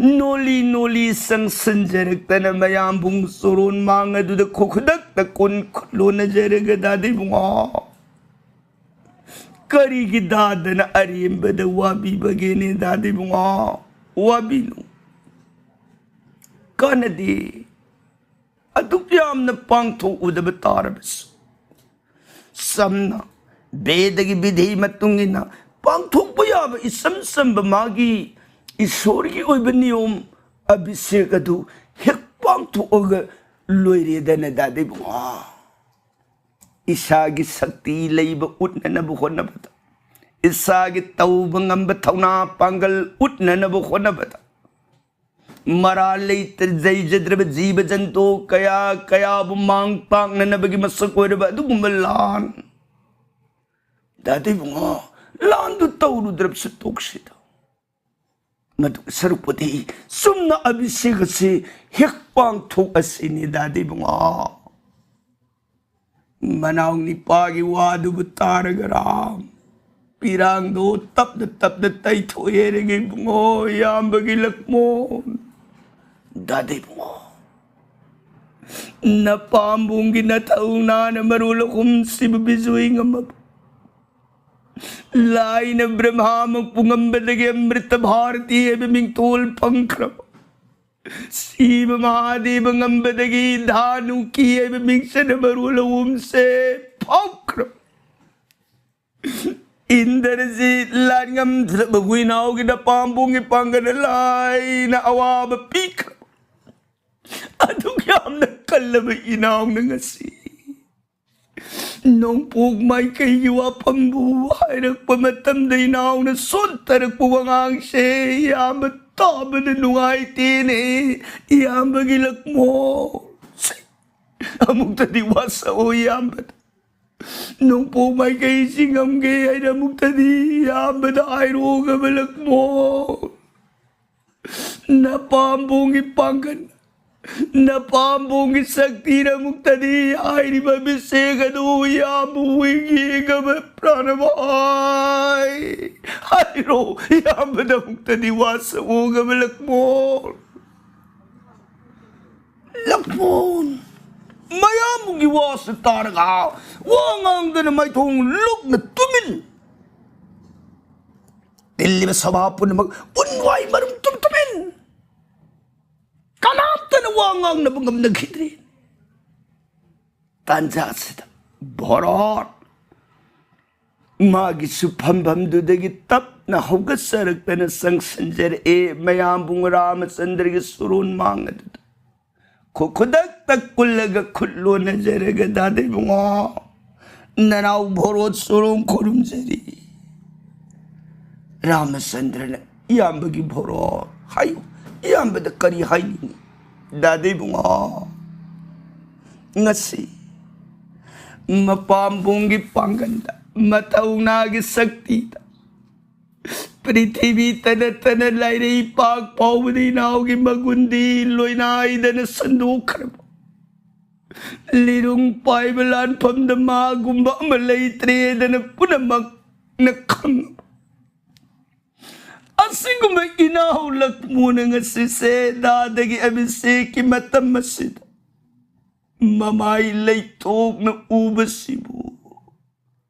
ꯅꯣꯂꯤ ꯅꯣꯂꯤ ꯆꯪꯁꯤꯟꯖꯔꯛꯇꯅ ꯃꯌꯥꯝꯕꯨꯡ ꯆꯣꯔꯣꯟ ꯃꯥꯡ ꯑꯗꯨꯗ ꯈꯨꯗꯛꯇ ꯀꯨꯟ ꯈꯨꯂꯣꯟꯅꯖꯔꯒ, ꯗꯥꯗꯤꯕꯨꯡꯉꯣ, ꯀꯔꯤꯒꯤ ꯗꯥꯗꯅ ꯑꯔꯦꯝꯕꯗ ꯋꯥꯕꯤꯕꯒꯦꯅꯦ, ꯗꯥꯗꯤꯕꯨꯡꯉꯣ? ꯋꯥꯕꯤꯅꯨ, ꯀꯥꯟꯅꯗꯦ꯫ ꯑꯗꯨꯛ ꯌꯥꯝꯅ ꯄꯥꯡꯊꯣꯛꯎꯗꯕ ꯇꯥꯔꯕꯁꯨ, ꯆꯝꯅ ꯕꯦꯗꯒꯤ ꯕꯤꯙꯤ ꯃꯇꯨꯡ ꯏꯟꯅ ꯄꯥꯡꯊꯣꯛꯄ ꯌꯥꯕ ꯏꯆꯝ ꯆꯝꯕ ꯃꯥꯒꯤ ꯏꯁꯣꯔꯒꯤ ꯑꯣꯏꯕ ꯅꯤꯌꯣꯝ ꯑꯚꯤꯁꯦꯛ ꯑꯗꯨ ꯍꯦꯛ ꯄꯥꯡꯊꯣꯛꯑꯒ ꯂꯣꯏꯔꯦꯗꯅ, ꯗꯥꯗꯤꯕꯨꯡꯉꯣ꯫ ꯏꯁꯥꯒꯤ ꯁꯛꯇꯤ ꯂꯩꯕ ꯎꯠꯅꯅꯕ ꯍꯣꯠꯅꯕꯗ, ꯏꯁꯥꯒꯤ ꯇꯧꯕ ꯉꯝꯕ ꯊꯧꯅꯥ ꯄꯥꯡꯒꯜ ꯎꯠꯅꯅꯕ ꯍꯣꯠꯅꯕꯗ, ꯃꯔꯥ ꯂꯩꯇ ꯂꯩꯖꯗ꯭ꯔꯕ ꯖꯤꯕ ꯖꯟꯇꯨ ꯀꯌꯥ ꯀꯌꯥꯕꯨ ꯃꯥꯡ ꯄꯥꯛꯅꯅꯕꯒꯤ ꯃꯁꯛ ꯑꯣꯏꯔꯕ ꯑꯗꯨꯒꯨꯝꯕ ꯂꯥꯟ, ꯗꯥꯗꯤꯕꯨꯡꯉꯣ, ꯂꯥꯟꯗꯨ ꯇꯧꯔꯨꯗ꯭ꯔꯕꯁꯨ ꯇꯣꯛꯁꯤꯗ꯫ ꯃꯗꯨ ꯁꯔꯨꯛꯄꯨꯗꯤ ꯆꯨꯝꯅ ꯑꯚꯤꯁꯦꯛ ꯑꯁꯤ ꯍꯦꯛ ꯄꯥꯡꯊꯣꯛꯑꯁꯤꯅꯦ, ꯗꯥꯗꯤꯕꯨꯡꯉꯣ꯫ ꯃꯅꯥꯎ ꯅꯤꯄꯥꯒꯤ ꯋꯥꯗꯨꯕꯨ ꯇꯥꯔꯒ ꯔꯥꯝ, ꯄꯤꯔꯥꯡꯗꯣ ꯇꯞꯅ ꯇꯞꯅ ꯇꯩꯊꯣꯛꯑꯦ꯫ ꯏꯕꯨꯡꯉꯣ, ꯏꯌꯥꯝꯕꯒꯤ ꯂꯛꯃꯣꯟ, ꯗꯥꯗꯤꯕꯨꯡꯉꯣ, ꯅꯄꯥꯝꯕꯣꯝꯒꯤ ꯅꯊꯧꯅꯥꯅ ꯃꯔꯣꯜ ꯑꯍꯨꯝꯁꯤꯕꯨ ꯕꯤꯖꯣꯏ ꯉꯝꯃꯕ, ꯂꯥꯏꯅ ꯕ꯭ꯔꯍꯃ ꯄꯨꯉꯝꯕꯗꯒꯤ ꯑꯃ꯭ꯔꯤꯇ ꯚꯥꯔꯇꯤ ꯍꯥꯏꯕ ꯃꯤꯡꯊꯣꯜ ꯐꯪꯈ꯭ꯔꯕ, ꯁꯤꯕ ꯃꯍꯥꯗꯦꯕ ꯉꯝꯕꯗꯒꯤ ꯙꯥꯅꯨꯀꯤ ꯍꯥꯏꯕ ꯃꯤꯡꯆꯠ ꯃꯔꯣꯜ ꯑꯍꯨꯝꯁꯦ ꯐꯥꯎꯈ꯭ꯔꯕ, ꯏꯟꯗ꯭ꯔꯖꯤꯠ ꯂꯥꯟꯉꯝꯗ꯭ꯔꯕ ꯍꯨꯏꯅꯥꯎꯒꯤ ꯅꯄꯥꯝꯕꯣꯝꯒꯤ ꯄꯥꯡꯒꯜꯅ ꯂꯥꯏꯅ ꯑꯋꯥꯕ ꯄꯤꯈ꯭ꯔꯕ, ꯑꯗꯨꯛ ꯌꯥꯝꯅ ꯀꯜꯂꯕ ꯏꯅꯥꯎꯅ ꯉꯁꯤ ꯅꯣꯡꯄꯣꯛ ꯃꯥꯏꯀꯩꯒꯤ ꯋꯥꯐꯝꯕꯨ ꯍꯥꯏꯔꯛꯄ ꯃꯇꯝꯗ ꯏꯅꯥꯎꯅ ꯁꯣꯟꯊꯔꯛꯄ ꯋꯥꯉꯥꯡꯁꯦ ꯏꯌꯥꯝꯕ ꯇꯥꯕꯗ ꯅꯨꯡꯉꯥꯏꯇꯦꯅꯦ, ꯏꯌꯥꯝꯕꯒꯤ ꯂꯛꯃꯣ꯫ ꯑꯃꯨꯛꯇꯗꯤ ꯋꯥꯁꯛꯑꯣ ꯏꯌꯥꯝꯕꯗ꯫ ꯅꯣꯡꯄꯣꯛ ꯃꯥꯏꯀꯩꯁꯤ ꯉꯝꯒꯦ ꯍꯥꯏꯅ ꯑꯃꯨꯛꯇꯗꯤ ꯏꯌꯥꯝꯕꯗ ꯍꯥꯏꯔꯣꯒꯕ ꯂꯛꯃꯣ꯫ ꯅꯄꯥꯝꯕꯣꯝꯒꯤ ꯄꯥꯡꯒꯜ, ꯅꯄꯥꯝꯕꯣꯝꯒꯤ ꯁꯛꯇꯤꯅ ꯑꯃꯨꯛꯇꯗꯤ ꯍꯥꯏꯔꯤꯕ ꯃꯤꯁꯦꯛ ꯑꯗꯨ ꯏꯌꯥꯝꯕ ꯍꯨꯏꯒꯤ ꯒꯕ ꯄ꯭ꯔꯥꯅꯕ ꯍꯥꯏ꯫ ꯍꯥꯏꯔꯣ, ꯏꯌꯥꯝꯕꯗ ꯑꯃꯨꯛꯇꯗꯤ ꯋꯥꯁꯛꯑꯣꯒꯕ ꯂꯛꯃꯣ꯫ ꯂꯛꯃꯣꯟ ꯃꯌꯥꯝꯒꯤ ꯋꯥꯁꯨ ꯇꯥꯔꯒ ꯋꯥ ꯉꯥꯡꯗꯅ ꯃꯥꯏꯊꯣꯡ ꯂꯨꯛꯅ ꯇꯨꯃꯤꯟ꯫ ꯇꯤꯜꯂꯤꯕ ꯁꯚꯥ ꯄꯨꯝꯅꯃꯛ ꯎꯟꯋꯥꯏ ꯃꯔꯨꯝ ꯇꯨꯝ ꯇꯨꯃꯤꯟ꯫ ꯀꯅꯥꯝꯇꯅ ꯋꯥ ꯉꯥꯡꯅꯕ ꯉꯝꯅꯈꯤꯗ꯭ꯔꯦ꯫ ꯇꯥꯟꯖꯥꯁꯤꯗ ꯚꯣꯔꯣꯠ ꯃꯥꯒꯤꯁꯨ ꯐꯝꯐꯝꯗꯨꯗꯒꯤ ꯇꯞꯅ ꯍꯧꯒꯠꯆꯔꯛꯇꯅ ꯆꯪꯁꯤꯟꯖꯔꯛꯑꯦ ꯃꯌꯥꯝꯕꯨꯡ ꯔꯥꯃꯆꯟꯗ꯭ꯔꯒꯤ ꯁꯨꯔꯣꯟ ꯃꯥꯡ ꯑꯗꯨꯗ꯫ ꯈꯨ-, ꯈꯨꯗꯛꯇ ꯀꯨꯜꯂꯒ ꯈꯨꯠ ꯂꯣꯟꯅꯖꯔꯒ, "ꯗꯥꯗꯥ ꯏꯕꯨꯡꯉꯣ, ꯅꯅꯥꯎ ꯚꯣꯔꯣꯠ ꯁꯨꯔꯣꯟ ꯈꯨꯔꯨꯝꯖꯔꯤ꯫" ꯔꯥꯃꯆꯟꯗ꯭ꯔꯅ, "ꯏꯌꯥꯝꯕꯒꯤ ꯚꯣꯔꯣꯠ ꯍꯥꯏꯌꯨ, ꯏꯌꯥꯝꯕꯗ ꯀꯔꯤ ꯍꯥꯏꯅꯤꯡꯉꯤ?" "ꯗꯥꯗꯥ ꯏꯕꯨꯡꯉꯣ, ꯉꯁꯤ ꯃꯄꯥꯝꯕꯣꯝꯒꯤ ꯄꯥꯡꯒꯜꯗ, ꯃꯊꯧꯅꯥꯒꯤ ꯁꯛꯇꯤꯗ, ꯄ꯭ꯔꯤꯊꯤꯕꯤ ꯇꯅ ꯇꯅ ꯂꯥꯏꯔꯩ ꯄꯥꯛ ꯐꯥꯎꯕꯗ ꯏꯅꯥꯎꯒꯤ ꯃꯒꯨꯟꯗꯤ ꯂꯣꯏꯅꯥꯏꯗꯅ ꯁꯟꯗꯣꯛꯈ꯭ꯔꯕ꯫ ꯂꯤꯔꯨꯡ ꯄꯥꯏꯕ ꯂꯥꯟꯐꯝꯗ ꯃꯥꯒꯨꯝꯕ ꯑꯃ ꯂꯩꯇ꯭ꯔꯦꯗꯅ ꯄꯨꯝꯅꯃꯛꯅ ꯈꯪꯉꯕ꯫ ꯑꯁꯤꯒꯨꯝꯕ ꯏꯅꯥꯎ ꯂꯛꯃꯨꯅ ꯉꯁꯤꯁꯦ ꯗꯥꯗꯥꯒꯤ ꯑꯚꯤꯁꯦꯛꯀꯤ ꯃꯇꯝ ꯑꯁꯤꯗ ꯃꯃꯥꯏ ꯂꯩꯊꯣꯛꯅ ꯎꯕꯁꯤꯕꯨ,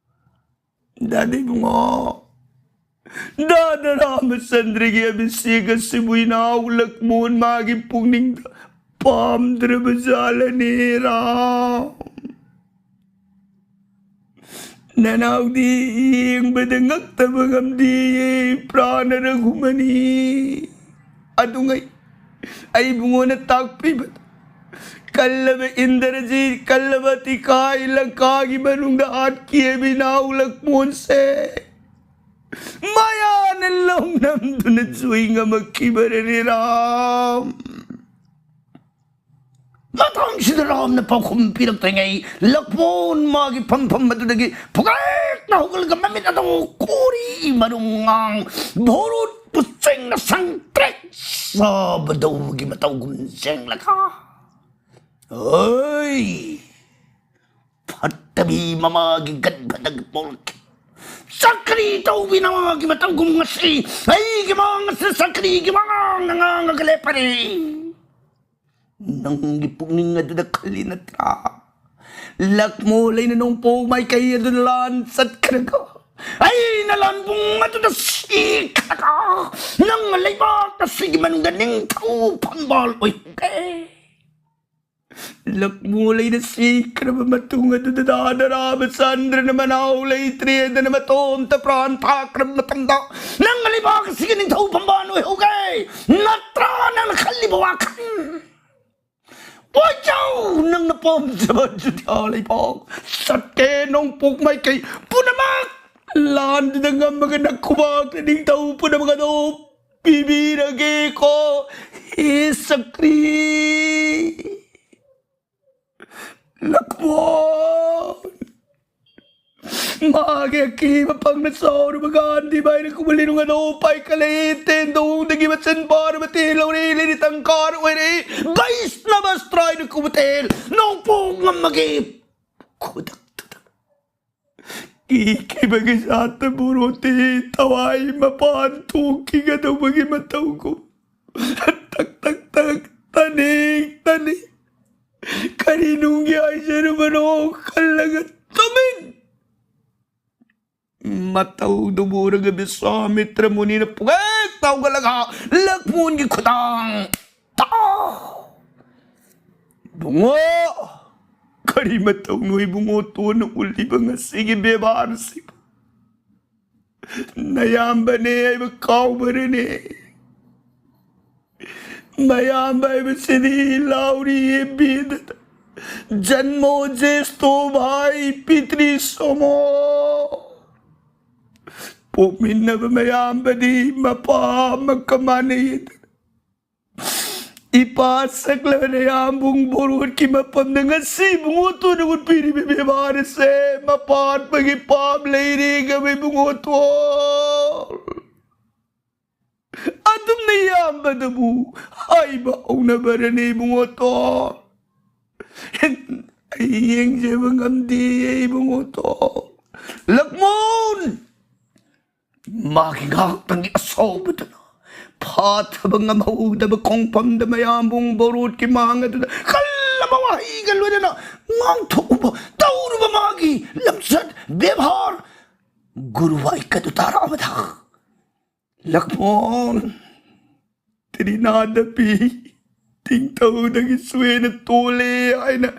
ꯗꯥꯗꯥ ꯏꯕꯨꯡꯉꯣ, ꯗꯥꯗꯥ ꯔꯥꯃꯆꯟꯗ꯭ꯔꯒꯤ ꯑꯚꯤꯁꯦꯛ ꯑꯁꯤꯕꯨ ꯏꯅꯥꯎ ꯂꯛꯃꯣꯟ ꯃꯥꯒꯤ ꯄꯨꯛꯅꯤꯡꯗ ꯄꯥꯝꯗ꯭ꯔꯕ ꯖꯥꯠꯂꯅꯦ ꯔꯥꯝ?" ꯅꯅꯥꯎꯗꯤ ꯌꯦꯡꯕꯗ ꯉꯛꯇꯕ ꯉꯝꯗꯦꯌꯦ, ꯄ꯭ꯔꯥꯅ ꯔꯘꯨꯃꯅꯤ꯫ ꯑꯗꯨꯉꯩ ꯑꯩ ꯏꯕꯨꯡꯉꯣꯅ ꯇꯥꯛꯄꯤꯕꯗ ꯀꯜꯂꯕ ꯏꯟꯗ꯭ꯔꯖꯤꯠ, ꯀꯜꯂꯕ ꯇꯤꯀꯥꯏ, ꯂꯪꯀꯥꯒꯤ ꯃꯅꯨꯡꯗ ꯍꯥꯠꯈꯤꯕ ꯏꯅꯥꯎ ꯂꯛꯃꯣꯟꯁꯦ꯫ ꯃꯌꯥꯅ ꯂꯧꯅꯝꯗꯨꯅ ꯆꯨꯏ ꯉꯝꯃꯛꯈꯤꯕ ꯔꯦꯔꯥꯝ꯫ ꯃꯇꯥꯡꯁꯤꯗ ꯔꯥꯝꯅ ꯄꯥꯎꯈꯨꯝ ꯄꯤꯔꯛꯇ꯭ꯔꯤꯉꯩ, ꯂꯛꯃꯣꯟ ꯃꯥꯒꯤ ꯐꯝꯐꯝ ꯑꯗꯨꯗꯒꯤ ꯐꯨꯒꯥꯏꯅ ꯍꯧꯒꯠꯂꯒ ꯃꯃꯤꯠ ꯑꯗꯨ ꯀꯣꯔꯤ ꯃꯔꯨꯉꯥꯡ ꯚꯣꯔꯨꯠꯄꯨ ꯆꯦꯡꯅ ꯁꯪꯇ꯭ꯔꯦꯛ ꯆꯥꯕꯗꯧꯒꯤ ꯃꯇꯧꯒꯨꯝ ꯆꯦꯡꯂꯒ, "ꯑꯣꯏ!" ꯐꯠꯇꯕꯤ ꯃꯃꯥꯒꯤ ꯒꯟꯐꯗꯒꯤ ꯄꯣꯛꯂꯛꯈꯤ꯫ ꯆꯀ꯭ꯔꯤ ꯇꯧꯕꯤ ꯅꯃꯥꯒꯤ ꯃꯇꯧꯒꯨꯝ ꯉꯁꯤ ꯑꯩꯒꯤ ꯃꯥꯡ ꯑꯁꯤ ꯆꯀ꯭ꯔꯤꯒꯤ ꯃꯉꯥꯡꯅ ꯉꯥꯡꯉꯒ ꯂꯦꯞꯄꯔꯦ꯫ ꯅꯪꯒꯤ ꯄꯨꯛꯅꯤꯡ ꯑꯗꯨꯗ ꯈꯜꯂꯤ ꯅꯠꯇ꯭ꯔꯥ? ꯂꯛꯃꯣ ꯂꯩꯅ ꯅꯣꯡꯄꯣꯛ ꯃꯥꯏꯀꯩ ꯑꯗꯨꯗ ꯂꯥꯟ ꯆꯠꯈ꯭ꯔꯒ, ꯑꯩꯅ ꯂꯥꯟꯕꯨꯡ ꯑꯗꯨꯗ ꯁꯤꯈ꯭ꯔꯒ, ꯅꯪꯅ ꯂꯩꯕꯥꯛ ꯑꯁꯤꯒꯤ ꯃꯅꯨꯡꯗ ꯅꯤꯡꯊꯧ ꯐꯝꯕꯥꯜ ꯑꯣꯏꯍꯧꯒꯦ꯫ ꯂꯛꯃꯣ ꯂꯩꯅ ꯁꯤꯈ꯭ꯔꯕ ꯃꯇꯨꯡ ꯑꯗꯨꯗ ꯗꯥꯗꯥ ꯔꯥꯃꯆꯟꯗ꯭ꯔꯅ ꯃꯅꯥꯎ ꯂꯩꯇ꯭ꯔꯦꯗꯅ ꯃꯇꯣꯝꯇ ꯄ꯭ꯔꯥꯟ ꯊꯥꯈ꯭ꯔꯕ ꯃꯇꯝꯗ, ꯅꯪꯅ ꯂꯩꯕꯥꯛ ꯑꯁꯤꯒꯤ ꯅꯤꯡꯊꯧ ꯐꯝꯕꯥꯜ ꯑꯣꯏꯍꯧꯒꯦ ꯅꯠꯇ꯭ꯔꯥ ꯅꯪꯅ ꯈꯜꯂꯤꯕ ꯋꯥꯈꯜ? ꯑꯣꯏꯖꯧ! ꯅꯪꯅ ꯄꯥꯝꯖꯕ ꯑꯌꯨꯙ꯭ꯌꯥ ꯂꯩꯕꯥꯛ, ꯁꯠꯇꯦ ꯅꯣꯡꯄꯣꯛ ꯃꯥꯏꯀꯩ ꯄꯨꯝꯅꯃꯛ ꯂꯥꯟꯗꯨꯗ ꯉꯝꯃꯒ ꯅꯈꯨꯕꯥꯛꯇ ꯅꯤꯡꯊꯧ ꯄꯨꯝꯅꯃꯛ ꯑꯗꯨ ꯄꯤꯕꯤꯔꯒꯦꯀꯣ, ꯍꯦ ꯆꯀ꯭ꯔꯤ꯫ ꯂꯛꯃꯣꯟ! ꯃꯥꯒꯤ ꯑꯀꯤꯕ ꯐꯪꯅ ꯆꯥꯎꯔꯕ ꯒꯥꯟꯙꯤ ꯚꯥꯏꯅ ꯀꯨꯕꯂꯤꯅꯨꯡ ꯑꯗꯨ ꯄꯥꯏꯈꯠꯂꯛꯏ꯫ ꯇꯦꯟꯗꯧꯗꯒꯤ ꯃꯆꯤꯟ ꯄꯥꯔꯕ ꯇꯦꯜ ꯂꯧꯔꯦ꯫ ꯂꯤꯔꯤ ꯇꯪꯀꯥꯔ ꯑꯣꯏꯔꯦ꯫ ꯚꯩꯁꯅꯚ ꯑꯁꯇ꯭ꯔꯥꯏꯅ ꯀꯨꯕ ꯇꯦꯜ ꯅꯣꯡꯄꯣꯛ ꯉꯝꯃꯒꯦ ꯈꯨꯗꯛꯇꯨꯗ꯫ ꯀꯤꯈꯤꯕꯒꯤ ꯖꯥꯠꯇ ꯕꯣꯔꯣꯇꯤ ꯊꯋꯥꯏ ꯃꯄꯥꯟ ꯊꯣꯛꯈꯤꯒꯗꯧꯕꯒꯤ ꯃꯇꯧꯒꯨꯝ ꯇꯛ ꯇꯛ ꯇꯛ, ꯇꯅꯤꯛ ꯇꯅꯤꯛ, ꯀꯔꯤ ꯅꯨꯡꯒꯤ ꯍꯥꯏꯖꯔꯨꯕꯅꯣ ꯈꯜꯂꯒ ꯇꯨꯃꯤꯟ꯫ ꯃꯇꯧꯗꯨꯕꯨ ꯎꯔꯒ ꯕꯤꯁ꯭ꯋꯥꯃꯤꯇ꯭ꯔ ꯃꯨꯅꯤꯅ ꯄꯨꯡꯍꯦꯛ ꯇꯧꯒꯠꯂꯒ ꯂꯛꯃꯣꯟꯒꯤ ꯈꯨꯗꯥꯡ ꯇꯥꯎ! ꯕꯨꯡꯉꯣ! ꯀꯔꯤ ꯃꯇꯧꯅꯣ ꯏꯕꯨꯡꯉꯣ ꯇꯣꯟꯅ ꯎꯠꯂꯤꯕ ꯉꯁꯤꯒꯤ ꯕꯦꯕꯥꯔꯁꯤꯕꯨ? ꯅꯌꯥꯝꯕꯅꯦ ꯍꯥꯏꯕ ꯀꯥꯎꯕꯔꯅꯦ? ꯃꯌꯥꯝꯕ ꯍꯥꯏꯕꯁꯤꯗꯤ ꯂꯥꯎꯔꯤ ꯌꯦꯡꯕꯤꯗꯅ, "ꯖꯟꯃꯣ ꯖꯦꯁꯇꯣ ꯚꯥꯏ ꯄꯤꯇ꯭ꯔꯤ ꯁꯣꯃꯣ!" ꯄꯣꯛꯃꯤꯟꯅꯕ ꯃꯌꯥꯝꯕꯗꯤ ꯃꯄꯥ ꯑꯃꯒ ꯃꯥꯟꯅꯩ꯫ ꯏꯄꯥ ꯁꯛꯂꯕ ꯅꯌꯥꯝꯕꯨꯡ ꯕꯣꯔꯣꯠꯀꯤ ꯃꯐꯝꯗ ꯉꯁꯤ ꯏꯕꯨꯡꯉꯣꯇꯣꯟꯅ ꯎꯠꯄꯤꯔꯤꯕ ꯕꯦꯕꯥꯔ ꯑꯁꯦ ꯃꯄꯥꯟꯕꯒꯤ ꯄꯥꯞ ꯂꯩꯔꯦꯒꯕ ꯏꯕꯨꯡꯉꯣꯇꯣꯟ꯫ ꯑꯗꯨꯝꯅ ꯏꯌꯥꯝꯕꯗꯕꯨ ꯍꯥꯏꯕ ꯍꯧꯅꯕꯔꯅꯦ ꯏꯕꯨꯡꯉꯣꯇꯣꯟ꯫ ꯑꯩ ꯌꯦꯡꯖꯕ ꯉꯝꯗꯦ ꯏꯕꯨꯡꯉꯣꯇꯣꯟ꯫ ꯂꯛꯃꯣꯟ! ꯃꯥꯒꯤ ꯉꯥꯏꯍꯥꯛꯇꯪꯒꯤ ꯑꯁꯥꯎꯕꯗꯨꯅ ꯐꯥꯊꯕ ꯉꯝꯍꯧꯗꯕ ꯈꯣꯡꯐꯝꯗ ꯃꯌꯥꯝꯕꯨꯡ ꯕꯣꯔꯣꯠꯀꯤ ꯃꯥꯡ ꯑꯗꯨꯗ ꯀꯜꯂꯕ ꯋꯥꯍꯩꯒ ꯂꯣꯏꯅꯅ ꯉꯥꯡꯊꯣꯛꯎꯕ ꯇꯧꯔꯨꯕ ꯃꯥꯒꯤ ꯂꯝꯆꯠ ꯕꯦꯕꯥꯔ ꯒꯨꯔꯨ ꯋꯥꯏꯀꯗꯨ ꯇꯥꯔꯛꯑꯕꯗ ꯂꯛꯃꯣꯟ ꯇ꯭ꯔꯤꯅꯥꯗ ꯄꯤ ꯇꯤꯡꯊꯧꯗꯒꯤꯁꯨ ꯍꯦꯟꯅ ꯇꯣꯜꯂꯦ ꯍꯥꯏꯅ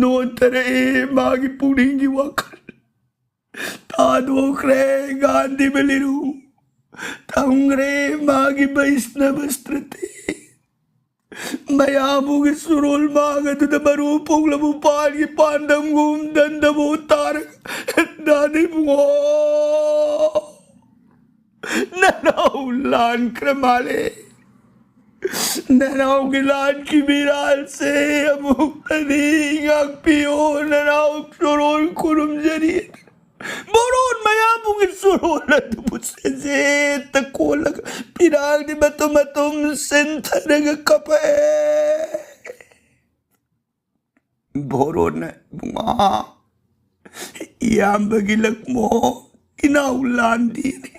ꯅꯣꯟꯊꯔꯛꯑꯦ ꯃꯥꯒꯤ ꯄꯨꯛꯅꯤꯡꯒꯤ ꯋꯥꯈꯜ꯫ ꯊꯥꯗꯣꯛꯈ꯭ꯔꯦ ꯒꯥꯟꯙꯤ ꯕꯂꯤꯔꯨ, ꯊꯝꯈ꯭ꯔꯦ ꯃꯥꯒꯤ ꯕꯩꯁꯅꯕ ꯁ꯭ꯇ꯭ꯔꯇꯤ꯫ ꯃꯌꯥꯝꯕꯨꯒꯤ ꯁꯨꯔꯣꯜ ꯃꯥꯡ ꯑꯗꯨꯗ ꯃꯔꯨ ꯄꯣꯛꯂꯕ ꯄꯥꯟꯒꯤ ꯄꯥꯟꯗꯝꯒꯨꯝ ꯗꯟꯗꯕꯨ ꯇꯥꯔꯒ ꯗꯥꯗꯤ ꯏꯕꯨꯡꯉꯣ, ꯅꯅꯥꯎ ꯂꯥꯟꯈ꯭ꯔ ꯃꯥꯜꯂꯦ꯫ ꯅꯅꯥꯎꯒꯤ ꯂꯥꯟꯒꯤ ꯃꯤꯔꯥꯜꯁꯦ ꯑꯃꯨꯛꯇꯗꯤ ꯉꯥꯛꯄꯤꯌꯣ, ꯅꯅꯥꯎ ꯁꯣꯔꯣꯟ ꯈꯨꯔꯨꯝꯖꯔꯤ꯫ ꯕꯣꯔꯣꯟ ꯃꯌꯥꯝꯕꯨꯒꯤ ꯁꯣꯔꯣꯟ ꯑꯗꯨꯕꯨ ꯁꯦꯖꯦꯠꯇ ꯀꯣꯜꯂꯒ ꯄꯤꯔꯥꯡꯗꯤ ꯃꯇꯨꯝ ꯃꯇꯨꯝ ꯁꯤꯟꯊꯔꯒ ꯀꯞꯄꯛꯑꯦ꯫ ꯕꯣꯔꯣꯟꯅ ꯏꯕꯨꯡꯉꯣ, ꯏꯌꯥꯝꯕꯒꯤ ꯂꯛꯃꯣ, ꯏꯅꯥꯎ ꯂꯥꯟꯗꯦꯅꯦ꯫